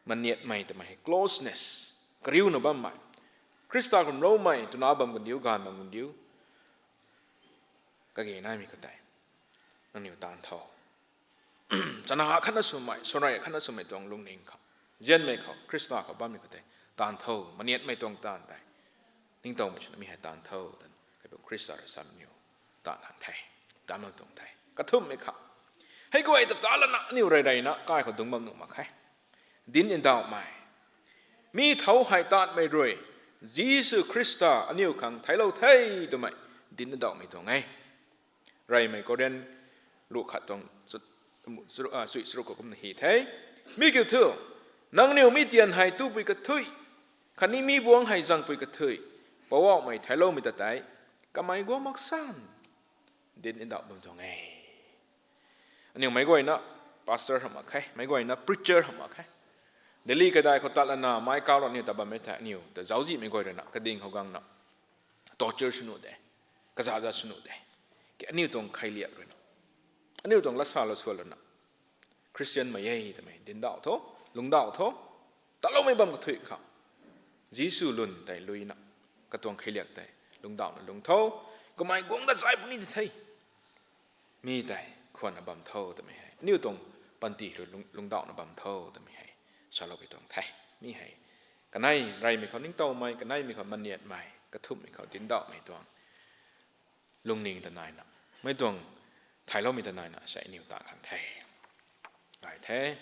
maniatmei twmei hei closeness, kariuna bammei, Khrista kumloumei twna bam kandiu, gaanv bam kandiu, kage naimei khou tei nangniw taanv tho. Chana khatna swmei, swanrei khatna swmei tuang lungning khou, nzianmei khou, Khrista khou bammei khou tei taanv tho, maniatmei tuang taanv tei ningtowmei swna mi hei taanv tho twna Kaipu Khrista rui samei niw taanv khang the, taanv bam tuang the. Kathumhmei khou, hei guay ta ta lana aniw rey reyna kai khou dungc bam nuh mak khe. Dinc ndauhmei, mi thou hei taanvmei rui Jisu Khrista aniw khang theiclou the twmei dinc ndauhmei tuang e. Reymei Korin ruh khat tuang chui charuk khou kumna hy the. Mi kiu thu, nangniw mi tian hei tupui kathuic khatni mi buangc hei zangpui kathuic Poubauhmei theicloumei ta tei kamei guang mak san dinc ndauh bam tuang e. Aniw meic guayna pastor hamh mak khe, meic guayna preacher hamh mak khe. Delhi kadai khou tat lana meic kau rui aniw ta bammei thei aniw ta zauczihmei guay ruina kading khou guangna torture sw nuh de, kazaza sw nuh de, ke aniw tuang kheiliak ruina, aniw tuang latsa lat suan lana Khristianmei e twmei dinc ndauh tho, lungc ndauh tho. Taloumei bam kathuic khou Jisu lwn tei luina katuang kheiliak tei lungc ndauhna lungc tho. Kamei guang dat zay puni di the, mi tei khwanna bam tho twmei hei aniw tuang panty rui lungc ndauhna bam tho twmei hei saloupui tuang the. Mi hei kanei reymei khou ningtowmei, kaneimei khou maniatmei, kathumhmei khou dinc ndauhmei tuang lungning ta naina, mei tuang theicloumei ta naina sei aniw taanv khang the. Gay the.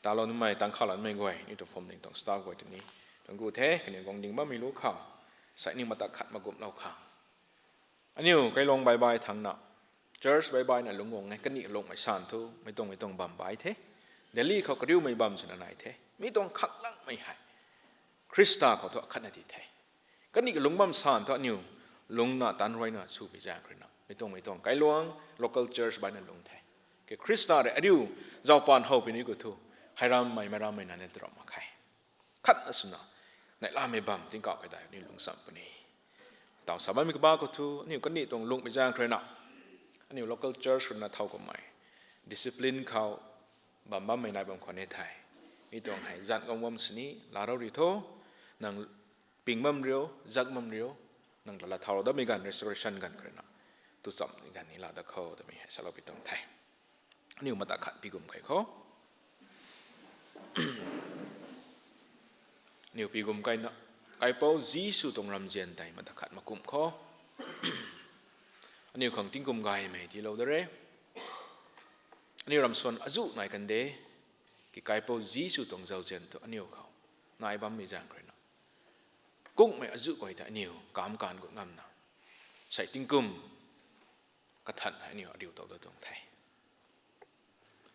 Talou numei, tangc khou lanmei guay, aniw tuang phwamling tuang staff guay tei ni tuang gu the, kaniw guang ding bammei lu khang sei aniw mata khat makumhlou khang, aniw kailuang baibai thangna, church baibaina lungc guang e. Kaniw lungmei san thu mei tuang mei tuang bam bai the. Delhi khou kariumei bam swna nai the. Mi tuang khaklangmei hei Khrista khou thu akhatna di the. Kaniw lungc bam san thu aniw lungna tanc ruina swpui zaeng ruina mei tuang mei tuang kailuang local church baina lungc the. Ke Khrista rui ariu zaupan howpui ni khou thu, hei rammei mei rammei na ne tarap mak khe. Khatna swna neihlamei bam tingkauh kadai aniw lungcsam puni. Taw sa bammei kaba khou thu aniw kaniw tuang lungmei zaeng ruina, aniw local church ruina thow kummei discipline khou bam bammei nai bam khwan e thei, mi tuang hei zan guang bam sini laa rou ri tho. Nang ping bam riu, zak bam riu, nang lala thaulou datmei ganv, restoration ganv khou ruina tu chamv ganv ni laa dat khou twmei hei saloupui tuang the. Aniw mata khat pi gum kai khou, aniw pi gum kaina, Kaipouc Jisu tuang ramzian tei mata khat makumh khou aniw khang tingkum gaymei tiilou da re. Aniw ramsuan azuh nai kan de, ki Kaipouc Jisu tuang zauzian thu aniw khou nai bammei zaeng ruina, kungmei azuh guay ta aniw kamv kaanv gut ngamna sei tingkum kathan hei aniw ariu tow dat tuang the.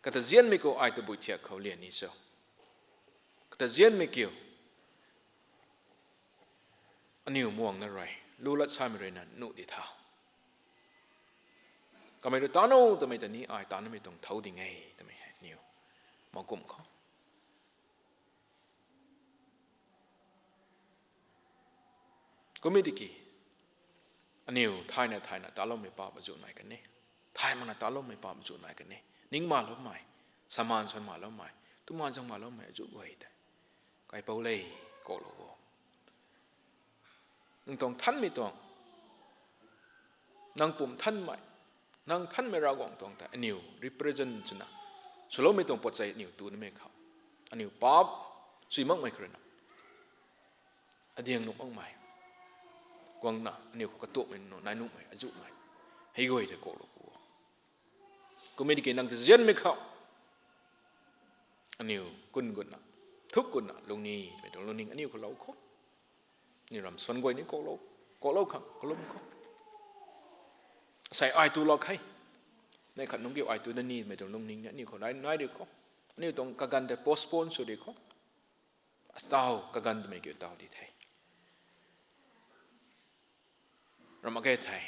Kata zianmei khou ai tabui thiak khou lian ni cho? Kata zianmei kiu aniw muangna rui lu lat samei ruina nuh di tha, kamei rui taanv o twmei ta ni ai taanvmei tuang thou ding e twmei hei aniw makumh khou. Kum e tiki, aniw thayna thayna taloumei paap azuh nai kan e. Thay makna taloumei paap azuh nai kan e. Ning maloumei, saman swan maloumei, tuman zang maloumei azuh guay tei Kaipouc le, kaulou o. Nang tuang thanmei tuang, nang pum thanmei, nang thanmei Ravguangc tuang tei aniw represent swna swloumei tuang puatchei aniw tu nimei khou, aniw paap sui makmei khou ruina, adiang nuh makmei, guangna aniw khou katuakmei nuh nai nuhmei azuhmei hei guay tei kaulou o. Kum e tiki nang ta zianmei khou aniw kun gutna, thuk gutna lungni twmei tuang lungning aniw khou lou khou, aniw ramsuan guay ni kaulou, kaulou khang kalum khou, sei ai tu lak hei, neih khat nungc kiu ai tu da ni twmei tuang lungning ni aniw khou nai nai riu khou, aniw tuang kaganv tei postpone sw riu khou, ataw kaganv twmei kiu taw di the. Ram mak ge thei,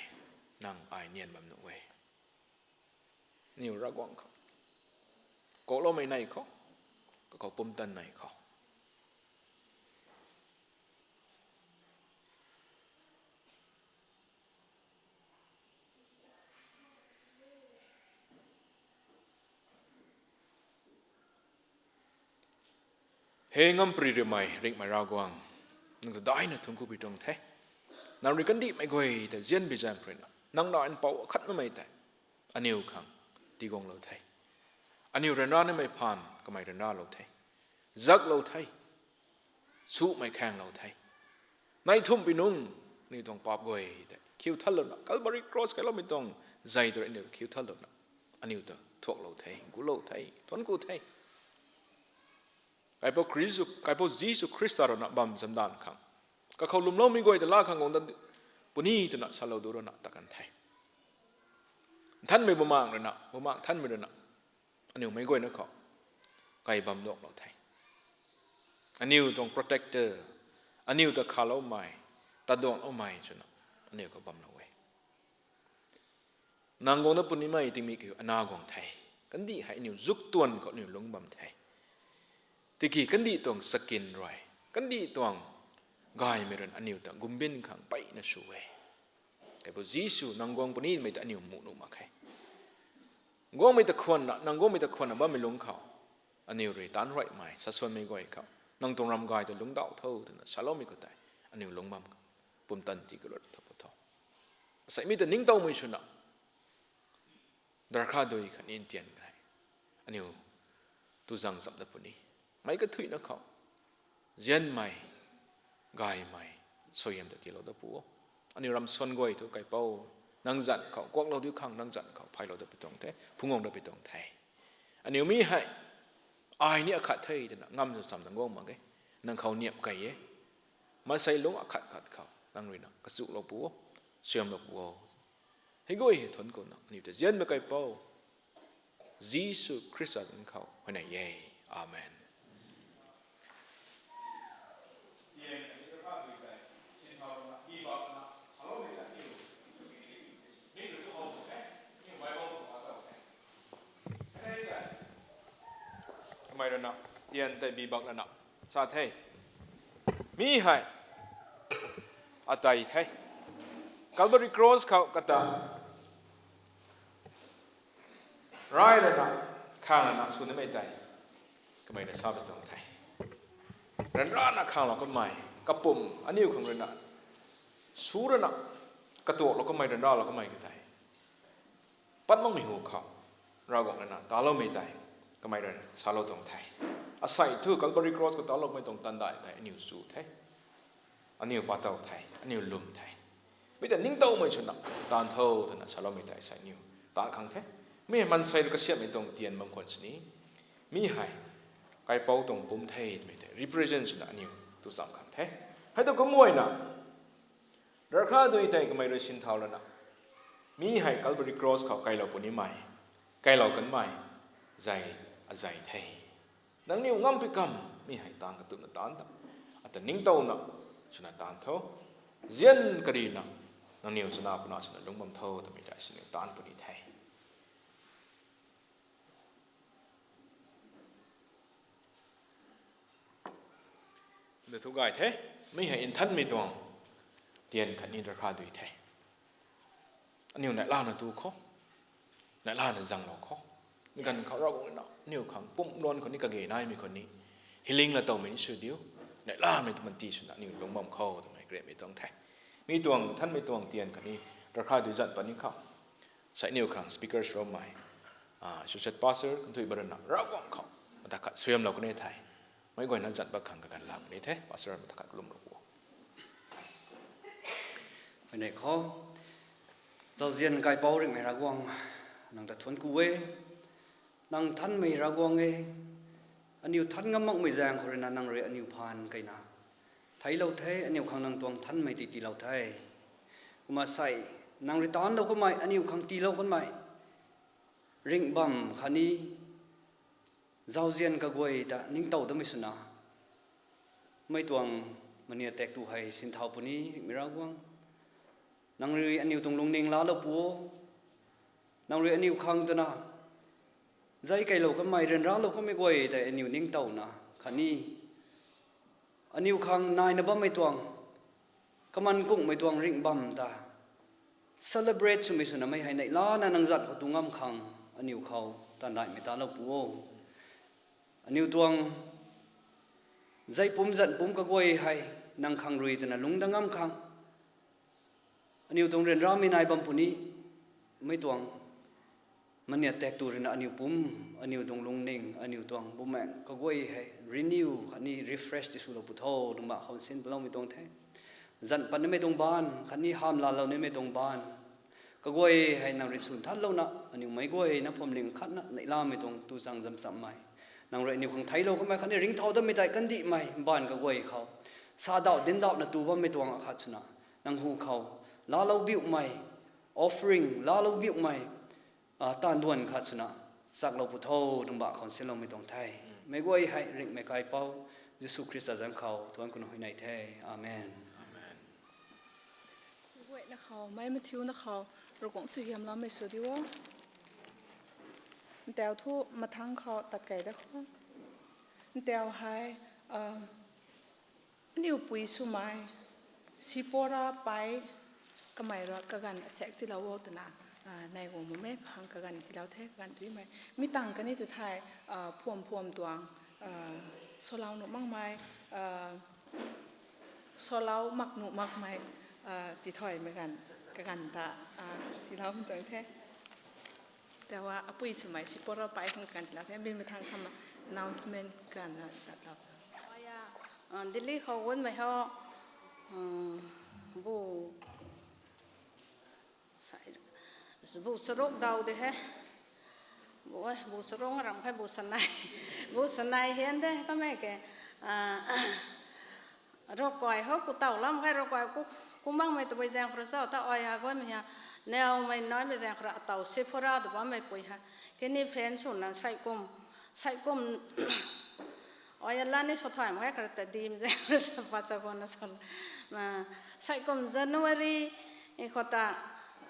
nang ai nian bam nuh e. Aniw Ravguangc khou, kauloumei nei khou, kakhou pumtan nei khou, He ngampri riumei ringhmei Ravguangc, nang ta daihna thuanc ku pi tuang the. Nang rui kandihmei guay ta zianbi zaeng khou ruina, Nang na npouc akhat namei tei aniu khang tiguanglou the. Aniu ryanra nimei phaan kamei ryanralou the. Zaklou the. Sumei khaenglou the. Nai thumhpui nungc aniu tuang paap guay tei khiu thanlouna, Calvary Cross kailoumei tuang zei tu rui aniu khiu thanlouna, aniu ta thuaklou the, gulou the, thuanc ku the. Kaipouc Jisu Khrista rui na bam zamdan khang, kakhou lwmloumei guay ta laa khang guang dat puni twna salou du rui na ta kan the. Nthanmei Bumaengh rui na, Bumaengh Nthanmei rui na aniu meic guayna khou kai bam duanglou the. Aniu tuang protector, aniu ta khaloumei, ta duangloumei swna aniu khou bamlou e. Nang guang dat punimei tingmik kiu ana guang the. Kandih hei aniu zuk tuan khou aniu lungc bam the. Tiki kandih tuang sakin rui, kandih tuang gaymei rui aniu ta gumbin khang peyna sw e. Kaipouc Jisu, nang guang punimei ta aniu mu nuh mak khe. Guangmei ta khwanna, nang guangmei ta khwanna bammei lungc khou, aniu rui taanc ruaimei, sasuanmei guay khou, nang tuang ram gay ta lungcdauh tho twna saloumei khou tei aniu lungc bam pumtan tii kalot tho pu tho. Asei mi ta ningtowmei swna, darkha dui khatni ntian khe. Aniu tu zang zam dat puni. Meic kathuicna khou, nzianmei, gaymei, suaihiam ta tiilou dat pu o. Aniu ramsuan guay thu kaipouc, nang zanc khou kuaklou diu khang nang zanc khou phaylou dat pi tuang the, phungc guang dat pi tuang the. Aniu mi hei, ai ni akhat the twna ngam zam zam nang guang mak e. Nang khou niap key e. Maansei lungc akhat khat khou nang rui na kachuklou pu o, suaihiamlou pu o. Hei guay hei thuanc kuna aniu ta nzianmei kaipouc Jisu Khrista zanc khou huayney e. Amen. Kamei rui na tian tei bibak lana sa the. Mi hei atei the. Calvary Cross khou kata rai lana, khang lana sw nimei tei kamei na sa pi tuang the. Ryanrana khanglou kamei, kapumc aniu khang rui na, su rana, katuaklou kamei, ryanralou kamei ka tei, pat makmei hu khou Ravguangc rui na taloumei tei kamei rui na salou tuang the. Asei thu Calvary Cross khou taloumei tuang tandai tei aniu chu the. Aniu pa tow the, aniu lwm the. Mi ta ningtowmei swna taanv tho twna saloumei tei asei aniu taanv khang the. Mi hei maansei rui kasiamhmei tuang tian bam khwan sini, mi hei kaipouc tuang pumc the twmei tei represent swna aniu tu cham khang the. Hei tu kumcna, darkha dui tei kamei rui sinthau lana, mi hei Calvary Cross khou kailou punimei, kailou kanmei, zei, azei the. Nangniw ngampui kam mi hei taanv katupna taanv ta, ata ningtowna swna taanv tho. Nzian karina nangniw chana puna swna lungc bam tho twmei tei siniw taanv puni the. Nda thu gay the, mi hei nthanmei tuang tian khatni darkha dui the. Aniu neihlana tu khou, neihlana zanglou khou, mi ganv khou Ravguangc na aniu khang pumc luan khou ni kage naimei khou ni, healing la towmei ni sw diu, neihlamei tu manti swna aniu lungc bam khou twmei kariamhmei tuang the. Mi tuang nthanmei tuang tian khatni darkha dui zan pat ni khou, sei aniu khang speakers rommei, associate pastor kanthui barana Ravguangc khou mata khat suaihiamlou kan e the. Meic guayna zan pat khang kaganv lam ni the, pastor mata khat kalumlou pu. Huayney khou, zauzian kaipouc ringhmei Ravguangc, nang ta thuanc ku e. Nang nthanmei Ravguangc e. Aniu nthan ngam makmei zaeng khou rui na nang rui aniu phaan keyna theiclou the, aniu khang nang tuang nthanmei tei tiilou the. Kumna sei, nang rui taanclou kanmei, aniu khang tiilou kanmei ringh bam khatni zauzian kaguay ta ningtow damei swna, mei tuang mania tak tu hei sinthau puni ringhmei Ravguangc. Nang rui aniu tuang lungning laalou pu o. Nang rui aniu khang twna zei keylou kanmei, ryanralou kanmei guay tei aniu ningtowna khatni aniu khang naina bammei tuang, kaman kunghmei tuang ringh bam ta celebrate swmei swna mei hei neihlana nang zat khou tu ngam khang aniu khou tandaihmei talou pu o. Aniu tuang zei pumc zan pumc kaguay hei nang khang rui twna lungc dat ngam khang, Aniu tuang ryanramei nai bam puni, mei tuang maniat tak tu ruina aniu pum, aniu tuang lungning, aniu tuang bumaeng kaguay hei renew khatni refresh tiswlou pu tho, nang ma khou nsin paloumei tuang the. Zan pat nimei tuang baan khatni hamh laalou nimei tuang baan kaguay hei nang rinsun thanlouna aniu meic guayna phuamling khatna neihlamei tuang tu chang zam chammei, nang rui aniu khang theiclou kamei khatni ringcthau datmei tei kandihmei baan kaguay khou, sa dauh dinc dauhna tu bammei tuang akhat swna, nang hu khou laalou biuhmei, offering laalou biuhmei, taanv duan khat swna chaklou pu tho, nang ba khou nsinloumei tuang the. Meic guay hei ringhmei kaipouc Jisu Khrista zanc khou thuanc kuna huayney the. Amen. Guayna khou mei mathiuna khou Ravguangc suaihiamloumei sw di o. Ntau thu mathangc khou tat kei da kho. Ntau hei, aniu pui swmei Sipora pei kamei rui kaganv asaekc tiilou o twna, nai guang bammei khang kaganv tiilou the, kaganv tuimei. Mi tangv kani tu thei, phuam phuam tuang, salou nuh makmei, salou mak nuh makmei, tithaymei ganv, kaganv ta tiiloumei tuang the. Tawa apui swmei Sipora pei khang kaganv tiilou the, mi mathangc khou announcement kaganv tatlou. Delhi khou gunmei ho, bu bu charuk daw de he. Bu, bu charuk ram khe, bu sanei. Bu sanei hian de kamei ke. Ravkai ho ku taw lam khe, ravkai ku, ku makmei tabui zaeng khou rui chau ta ai ha guaymei ha. Newmei naimei zaeng khou rui ataw Sipora tw bammei pui ha. Kini fan swna saikum, saikum ai a la ni sa thay mak khe, khat ta dim zaeng khou rui sa pa cha guangna sa. Saikum January khou ta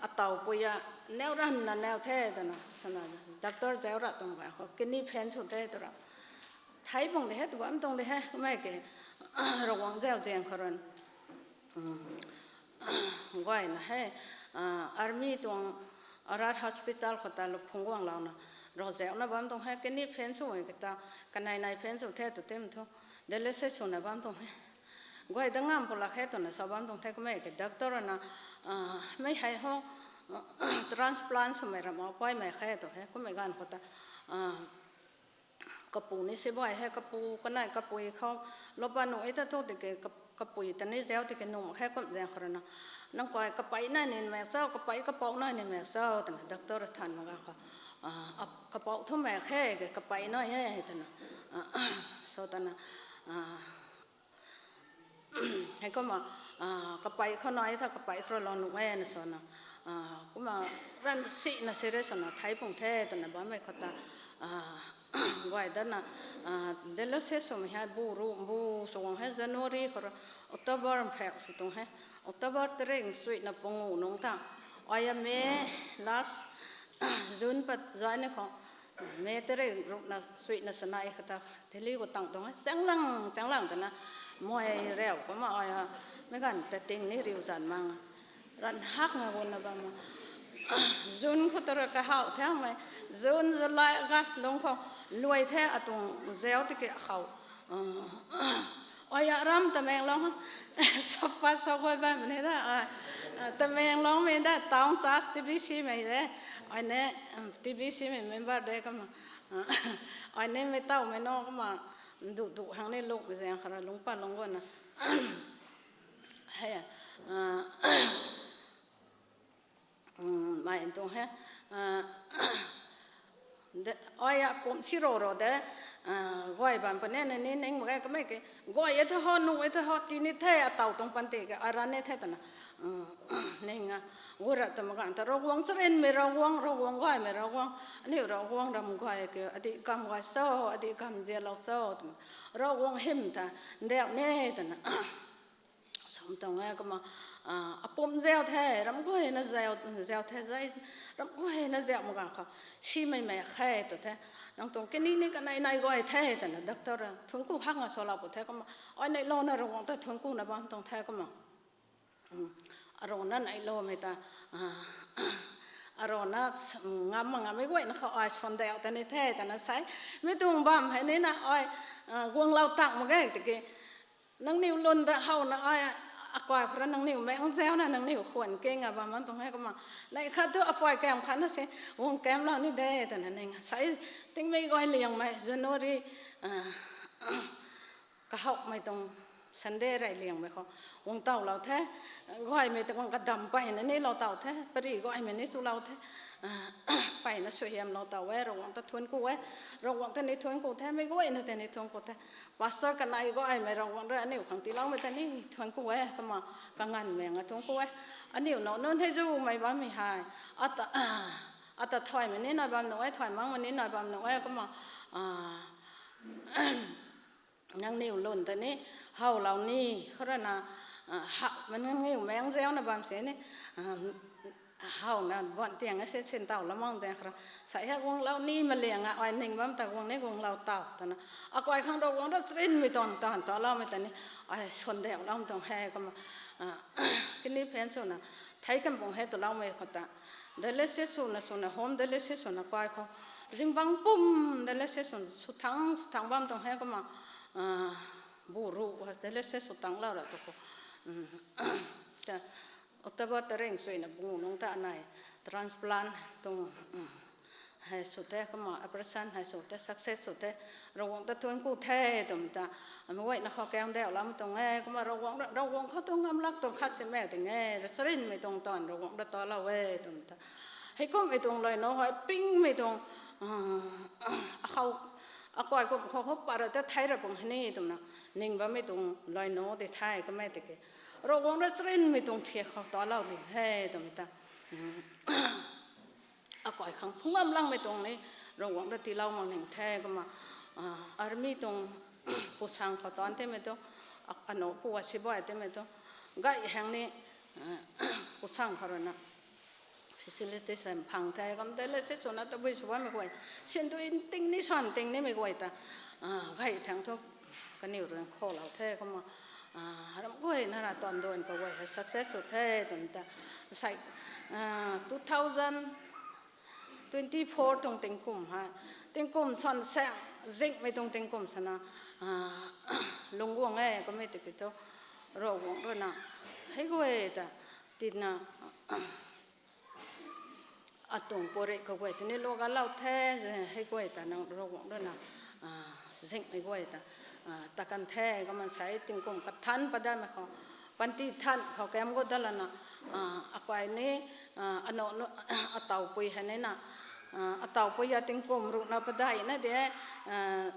ataw pui a neu ranna neu the twna sana, doctor zauc ra tuang ga khou kini fan sw the twra. Thei bang de he, tw bam tuang de he, kamei ke, Ravguangc zauc zaeng khou rui guayna he, army tuang Arat Hospital khou ta luk phungc guanglouna, ravzaucna bam tuang he, kini fan sw e kata, kanei nai fan sw the tw tim thu, dialysis swna bam tuang he. Guay da ngam pulak khe twna sa bam tuang the, kamei ke doctor na, mei hei ho, transplant swmei ram a paymei khe tw he, kummei ganv khou ta, kapu ni sibai he, kapu kanei kapui khou, lopa nuh e ta thu tiki, kapui ta ni zauc tiki nuh mak khe kum zaeng khou rui na. Nang kai kapei nai ni mak cho, kapei kapouc nai ni mak cho twna doctor than mak ga khou, kapouc thu mak khe ke, kapei nai e twna, sa twna, heikumna, kapei khou nai tha, kapei khou lou nuh e na sana, kumna ran sina serious swna thei pung the twna bammei khou ta, guay dana, dialysis swmei hei bu ru bu sw guang he, January khou rui October mphak sw tuang he, October tarik suina pangu nungc ta, ai a May last, June pat zai ni khou, May tarik rukna suina sanei khou ta Delhi khou tang tuang he, changlang changlang twna, mei rau kumna ai a, mei ganv ta ting ni riu zan mang, ran hak nga gunna bam, June khou ta rui kahaw the mei, June, July, August lungc khou, luai the atuang zauc tiki khou, ai a ram Tamenglong, sapa sa guay bam ni da, Tamenglongmei da, town church T B C mei de, ai ni, T B C mei member de kumna, ai ni mei tawmei na kumna, duh duh hang ni lungmei zaeng khou rui lungc pat lungc guangna, hei, mei tuang he, ai a pumc si ro ro de, guay bam puni na ni ning mak ge kamei ke, guay e tha ho, nuh e tha ho, tini the, ataw tuang panty ke, aran e the twna, ning a, gura twmei ganv ta Ravguangc charynmei Ravguangc, Ravguangc gaymei Ravguangc, aniu Ravguangc ram gay ke, adih kam gay cho, adih kam zialou cho twmei, Ravguangc hym ta, ndauh ni twna, sum tuang e kumna, apumc zauc the, ram guayna zauc, zauc the zai, ram guayna zauc mak ganv khou, simei mei khe tw the, nang tuang kini ni kanei nai guay the twna doctor thuanc ku hak nga salou pu the kumna, ai neihlouna Ravguangc ta thuanc kuna bam tuang the kumna, arana neihloumei ta, arana ngam ma ngammei guayna khou ai swan dauh ta ni the twna sa e, mi tuang bam hei nina ai, guanglou tak mak ge tiki, nangniw lun da howna ai, akai khou rui nangniw meng zauna nangniw khwan keng a bam bam tuang hei kumna. Neih khat thu apuai kam khat na si, guang kamlou ni de twna ning. Sai tingmei guay liangmei January, ah, kahawmei tuang Sunday rey liangmei khou guang tawlou the. Guaymei ta guang kadam peyna ni lou taw the. Pari guaymei ni swlou the. Ah, peyna suaihiamlou taw e, Ravguangc ta thuanc ku e. Ravguangc ta ni thuanc ku the, mei guayna ta ni thuanc ku the. Pastor kanei guaymei Ravguangc rui aniu khang tiiloumei ta ni thuanc ku e, kumna kanganvmei nga thuanc ku e. Aniu nac nunc hei zumei bammei hei, ata, ata thaymei ni nai bam nuh e, thay makmei ni nai bam nuh e, kumna, ah, nangniw lun ta ni howlou ni, khou rui na, ah, ha, nangniw meng zauna bam si ni, ah, howna buan tiang a si sin tawlou mang zaeng khou rui. Sai hei guanglou ni maliang a, ai ning bam ta guang ni guanglou taw twna. Akai khang Ravguangc rui charynmei tuang taanv taloumei ta ni, ai swan deuloumei tuang hei kumna, ah, kani phen swna, thei kan bung hei twloumei khou ta. Dialysis swna swna, home dialysis swna kai khou. Zingbangc pum dialysis swna, sw thangc, sw thangc bam tuang hei kumna, ah, bu ru, dialysis sw thangclou ra tu khou. October taring suina bu nungc ta nai, transplant tuang, hei sw the, kumna operation hei sw the, success sw the, Ravguangc ta thuanc ku the twmei ta, mei guayna khou kang deuloumei tuang e, kumna Ravguangc, Ravguangc khou tuang ngam lak tuang khat si mak ding e, charynmei tuang taanv Ravguangc rui talou e twmei ta. Heikumhmei tuang luainac hei pingmei tuang, akhou, akai kum khou khou pat ra ta thei ra pung hei ni twmna, ning bammei tuang luainac di the kamei tiki. Ravguangc rui charynmei tuang thiak khou talou ding he twmei ta. Akai khang phungam langmei tuang ni, Ravguangc rui tiilou mak ning the kumna, ah, army tuang pusang khou taanv timei tu, a, anow pu a sibai timei tu, gay hang ni, pusang khou rui na facility sa phang the, kum dialysis swna tabui sw bammei guay, sin tu nting ni san ting nimei guay ta, ah, gay thang thu kaniw rui khoulou the kumna, ah, ram guayna ra taanv duan kaguay hei success sw the twmei ta, sai, ah, two thousand twenty-four tuang tingkum hei, tingkum san saeng zingmei tuang tingkum swna, ah, lungc guang e kamei tiki thu, Ravguangc rui na, hei guay ta, tina, atuang puri kaguay tini lou galou the, hei guay ta nang Ravguangc rui na, ah, zingmei guay ta, ah, ta kan the, kumna sai tingkum kathan padatmei khou, panty than khou kam gu dat lana, ah, akai ni, ah, anow nu, atawpui hei ni na, ah, atawpui a tingkum rukna padeih na de, ah,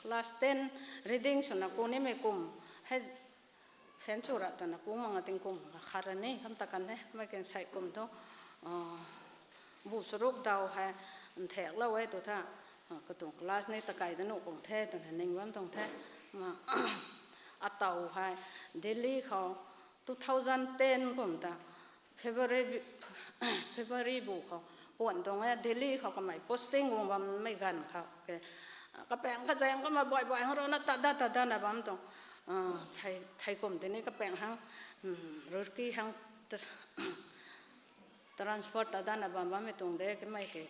class ten reading swna ku nimei kum, hei phen sw ra twna ku mak a tingkum khat ra ni, kam ta kan e, mei kan sai kum thu, ah, bu charuk daw hei nthaeklou e tu tha, ah, katuang class ni takai da nuh pung the twna ning bam tuang the, ma, ataw hei, Delhi khou, two thousand ten kum ta, February, February bu khou, puan tuang e, Delhi khou kamei posting guang bammei ganv khou, ke, kapaeng kazaeng kumna buai buai hang rui na tat dat tat dat na bam tuang, ah, thei, thei kum tini kapaeng hang, Roorkee hang, transfer ta datna bam bammei tuang de kamei ke.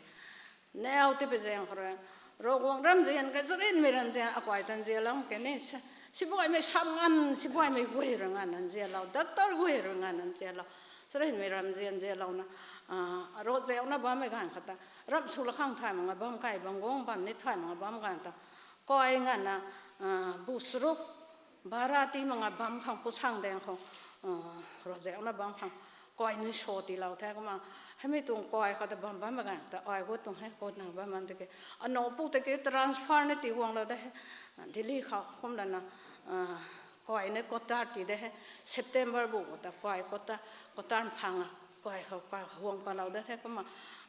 Nau ti pui zaeng khou rui, Ravguangc ramzian khe, charynmei ramzian akai tan zianlou ke ni, sibaimei sam nganv, sibaimei guay rui nganv nzianlou, doctor guay rui nganv nzianlou, charynmei ramzian zianlouna, ah, ravzauhna bammei ganv khou ta, ramh sw la khang thay mak a bam kai bam guang bam ni thay mak a bam ganv ta, kai nganvna, ah, bu charuk, bhara ti mak a bam khang pusang daeng khou, ah, ravzauhna bam khang, kai ni sw tiilou the kumna, heimei tuang kai khou ta bam bammei ganv ta ai gut tuang he, gut na bam man tiki, anow pu tiki transfer ni tii guanglou de he, Delhi khou kum lana, ah, kai ni quarter tii de he, September bu khou ta kai quarter, quarter phang a, kai khou pa guang palou de the kumna,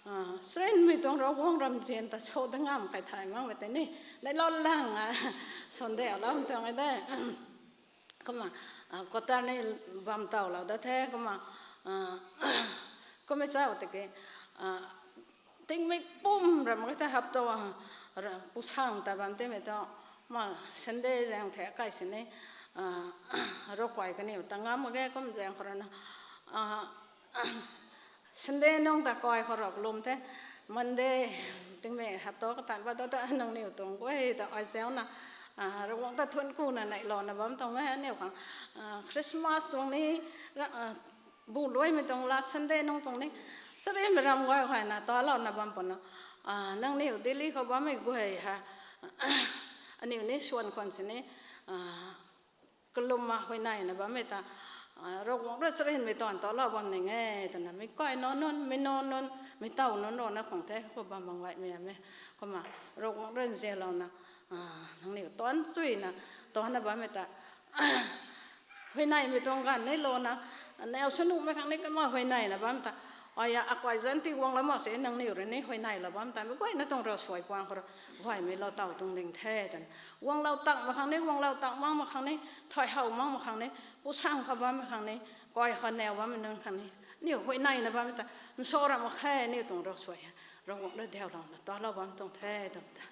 ah, charynmei tuang Ravguangc ramzian ta sw da ngam kai thay makmei tei ni, neilou lang a, swan deuloumei tuang e de. Kumna, ah, quarter ni bam tawlou da the kumna, ah, kummei chau tiki, ah, tingmik pum ram ka the hap tu, ah, pusang ta bam timei tu, ma, Sunday zaeng the kai sini, ah, ravkai kaniw ta ngam mak ge kum zaeng khou rui na, ah, Sunday nung ta kai khou rui kalum the, Monday, tingmik hap tu katan pat ta ta nangniw tuang guay ta ai zauna, Ravguangc ta thuanc kuna neihlouna bam tuang e aniu khang. Christmas tuang ni, bu luaimei tuang last Sunday nung tuang ni, charynmei ram guay khayna talouna bam pwna, nangniw Delhi khou bammei guay hei, aniu ni swan khwan sini, kalumna huayneyna bammei ta, Ravguangc rui charynmei tuang talou bam ning e twna meic kai nac nunc, meic nac nunc, meic tow nunc rana khang the khou bam bam gaymei ame. Kumna Ravguangc rui nzianlouna, nangniw tuanc chuyna, tuanna bammei ta huayneymei tuang ganv ni louna, nau sw nuhmei khang ni kumna huayneyna bam ta, aya akai zanc ti guanglou mak se nangniw rui ni huayneylou bam ta, meic guayna tuang ravsuai puang khou rui guaymei lou taw tuang ding the twna. Guanglou tang mak khang ni, guanglou tang mak mak khang ni, thay how mak mak khang ni, pusang khou bammei khang ni, kai khou nau bammei nunc khang ni, aniu huayneyna bam ta, nsa ram mak khe aniu tuang ravsuai hei, Ravguangc rui daulouna talou bam tuang the twmei ta.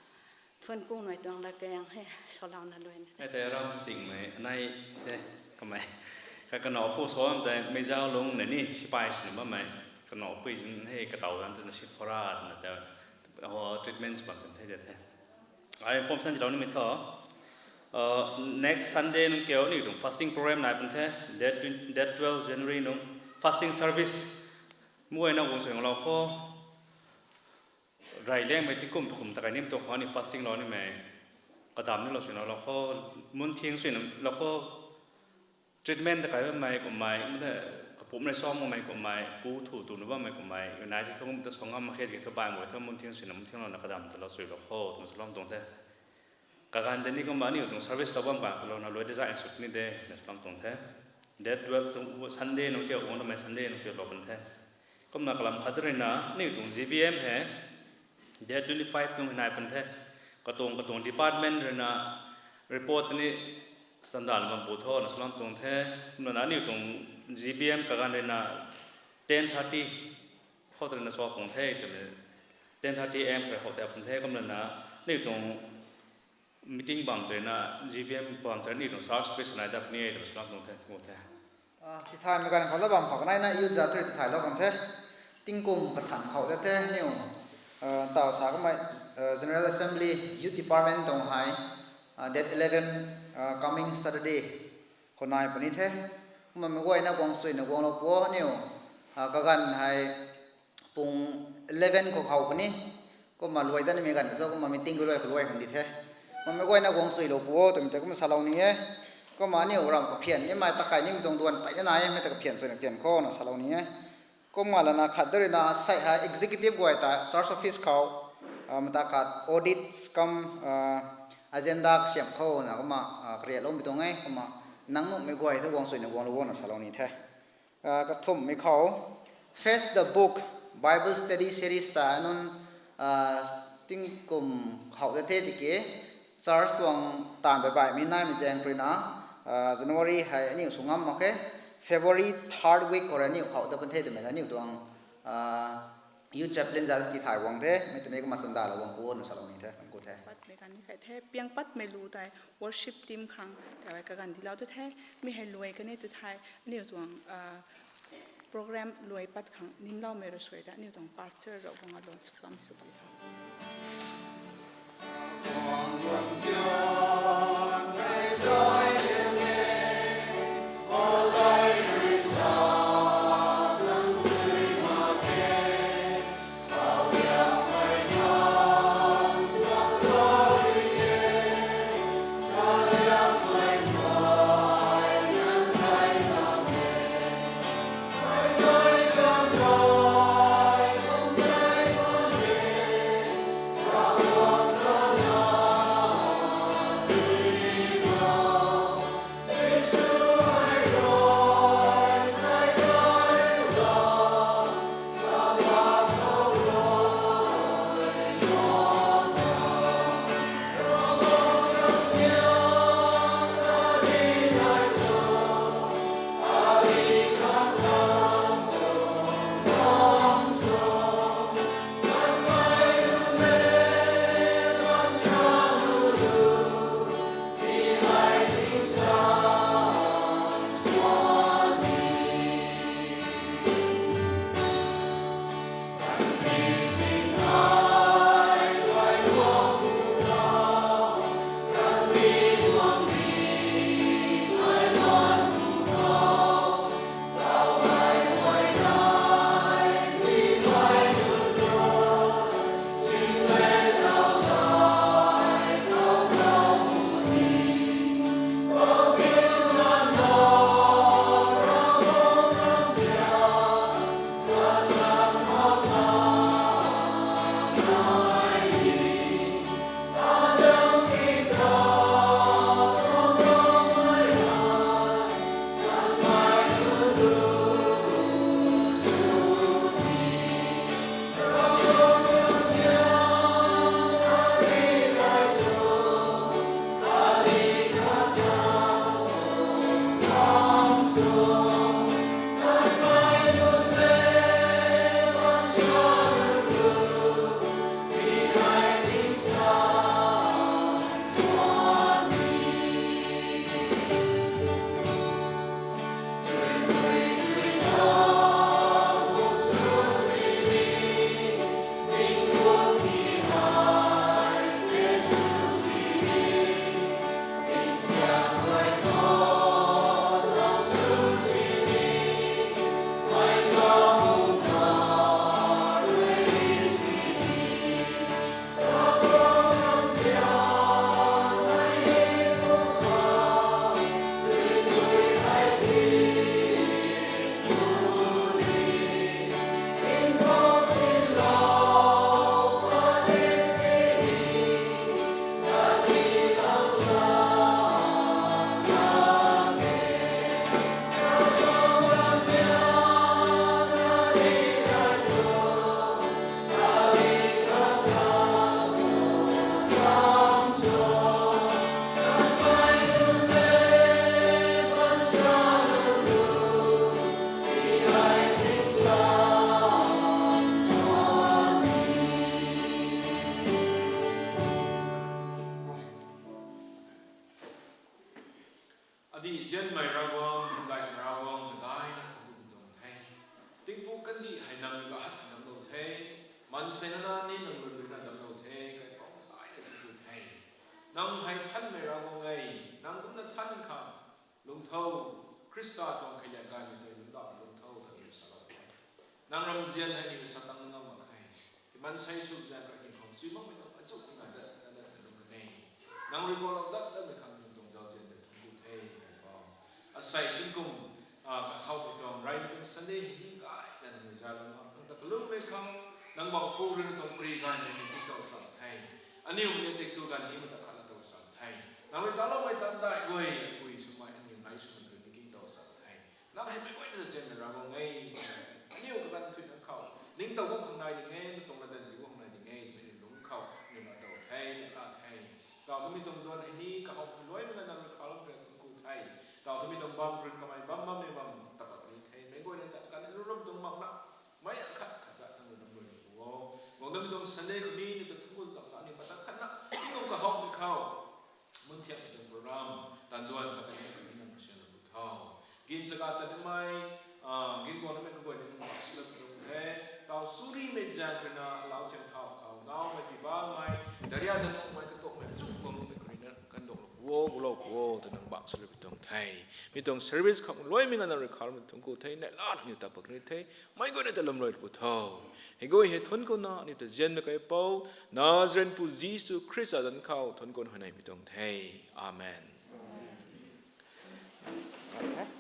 Thuanc kumei tuang latkaeng hei salouna luai ni the. Hei tei ram singmei anei the, kamei. Ka kanac pu sam tei meic zauc lungc na ni sipai swna bammei. Kanac pui zin hei katow dan twna Sephora twna ta, treatments bam kan the de the. Ai information zilou nimei thu, next Sunday nung kiu aniu tuang fasting program nai pun the, date, date twelve January nung fasting service. Mei guayna guang sw lou khou, rey liangmei tingkum kum ta kai nim tuang khou ni fasting lou nimei, kadam ni lou swna lou khou, mun thing swna lou khou, treatment ta kai bammei kummei, mei ta kapumc rui sam bammei kummei, pu thu tuna bammei kummei, unai ti thu kum ta sw ngam mak khe tiki thu baihmei thu mun thing swna mun thing louna kadam ta lou sw lou khou twna salou tuang the. Kaganv tei ni kumna aniu tuang service lou bam kan talouna luai design sw ni de na salou tuang the. Date twelve tuang Sunday nung kiu, guang namei Sunday nung kiu lou pun the. Kumna kalam khat ruina aniu tuang G B M hei date twenty five nung hei nai pun the. Katuang katuang department ruina report ni sandal bam pu tho na salou tuang the. Kumna aniu tuang G B M kaganv ruina ten thirty khou ta ruina sw pung the twmei, ten thirty am khou tei pun the. Kumna aniu tuang meeting bam tei na, G B M bam tei na, aniu tuang church office nai dat puni e twna salou tuang the, tuang the. Tithaymei ganv khou la bam khou kanei na youth za tei tithaylou kan the. Tingkum kathan khou de the aniu, taw sa kamei, General Assembly, Youth Department tuang hei, date eleven, coming Saturday khou nai puni the. Kumna meic guayna guang suina guanglou pu o aniu, kaganv hei pung eleven khou khou puni. Kumna luai dat nimei ganv thu kumna meeting khou luai khou luai khang di the. Kumna meic guayna guang suilou pu o twmei tei kumna salou ni e. Kumna aniu ram kaphian nimei ta kai nimei tuang duan peyna nai e, mei ta kaphian suina phian khou na salou ni e. Kumna lana khat de ruina sei hei executive guay ta church office khou, mata khat audits kum, agenda kasiamh khou na kumna kariakloumei tuang e. Kumna nang nuhmei guay thu guang suina guanglou o na salou ni the. Kathumhmei khou, Face the Book Bible Study Series ta nunc, tingkum khou de the tiki, church tuang taanv baih baihmei naimei zaeng ruina, January hei aniu sw ngam mak khe, February third week khou rui aniu khou dat pun the twmei aniu tuang youth chaplain za tithay guang the, mei tei ni kumna sandalou guang pu na salou ni the, thank you the. Patmei kan ni khat the, piang patmei lu tei worship team khang tei kaganv dilou tu the, mi hei luai kan e tu thei, aniu tuang program luai pat khang nimloumei rui suai ta aniu tuang pastor rui guang a luan sw lam sw pi tho. Ni hei nang rui kahat damlou the, maansei nana ni nang rui ruina damlou the, kaipouc tei na thuanc ku the. Nang hei thanmei Ravguangc e, nang kumna than khang, lungc tho, Khrista tuang kheiliak gaymei tei lungcdauh lungc tho, ta aniu salou the. Nang ramzian hei aniu satang ngam mak khe. Maansei sw zaeng khat ni khou chuy makmei tuang azuh nai dat, dat, dat, dat lung kan e. Nang rui kalou dat, datmei khang nang tuang zauzian tei thuanc ku the, Kaipouc. Asei tingkum, ah, kahawmei tuang, reymei tuang Sunday hei ni gayna nang rui zalou na, nang ta kalumei khang, nang bang pu rui na tuang pri gaymei ni tu tow sa the. Aniu ni tei tu ganv ni mata khat na tow sa the. Nang rui taloumei tan dai guay, pui swmei aniu nai swmei rui ni king tow sa the. Nang hei meic guayna ta zianmei Ravguangc e. Aniu kaganv thuina khou ningtow guang khang nai ding e, na tuang ladan di guang nai ding e twmei ni lungc khou aniu na tow the, na la the. Taw twmei tuang duan hei ni kahawmei luaimei na nang rui khalam rui thuanc ku the. Taw twmei tuang bam rui kamei bam bammei bam tapat ni the. Meic guayna ta kan lu ram tuang mak na, mei akhat khat ta nang rui nam rui pu o. Guang damei tuang Sunday khou ni ni ta thuanc ku zam na ni mata khat na, tingkum kahawmei khou mun thiakmei tuang program, tan duan ta kan ni kan ni nang rui sianlou pu tho. Gin chaga ta nimei, ah, gin guang nimei kaguay ni nang bak silou pu tuang the. Taw surimei zaeng rui na lau thiang thau khou, ngaumei pi bammei, daria da nuhmei, katokmei, azuh guang nuhmei khou rui na kan dok lou pu o, gulou pu o, ta nang bak silou pu tuang the. Mi tuang service khou luaimei na nang rui khalam thuanc ku the, neihla na aniu ta pak ni the. Meic guayna ta lam rui pu tho. Hei guay hei thuanc ku na aniu ta zianmei Kaipouc, Nazareth pu Jisu Khrista zanc khou thuanc ku na hei nai mi tuang the. Amen.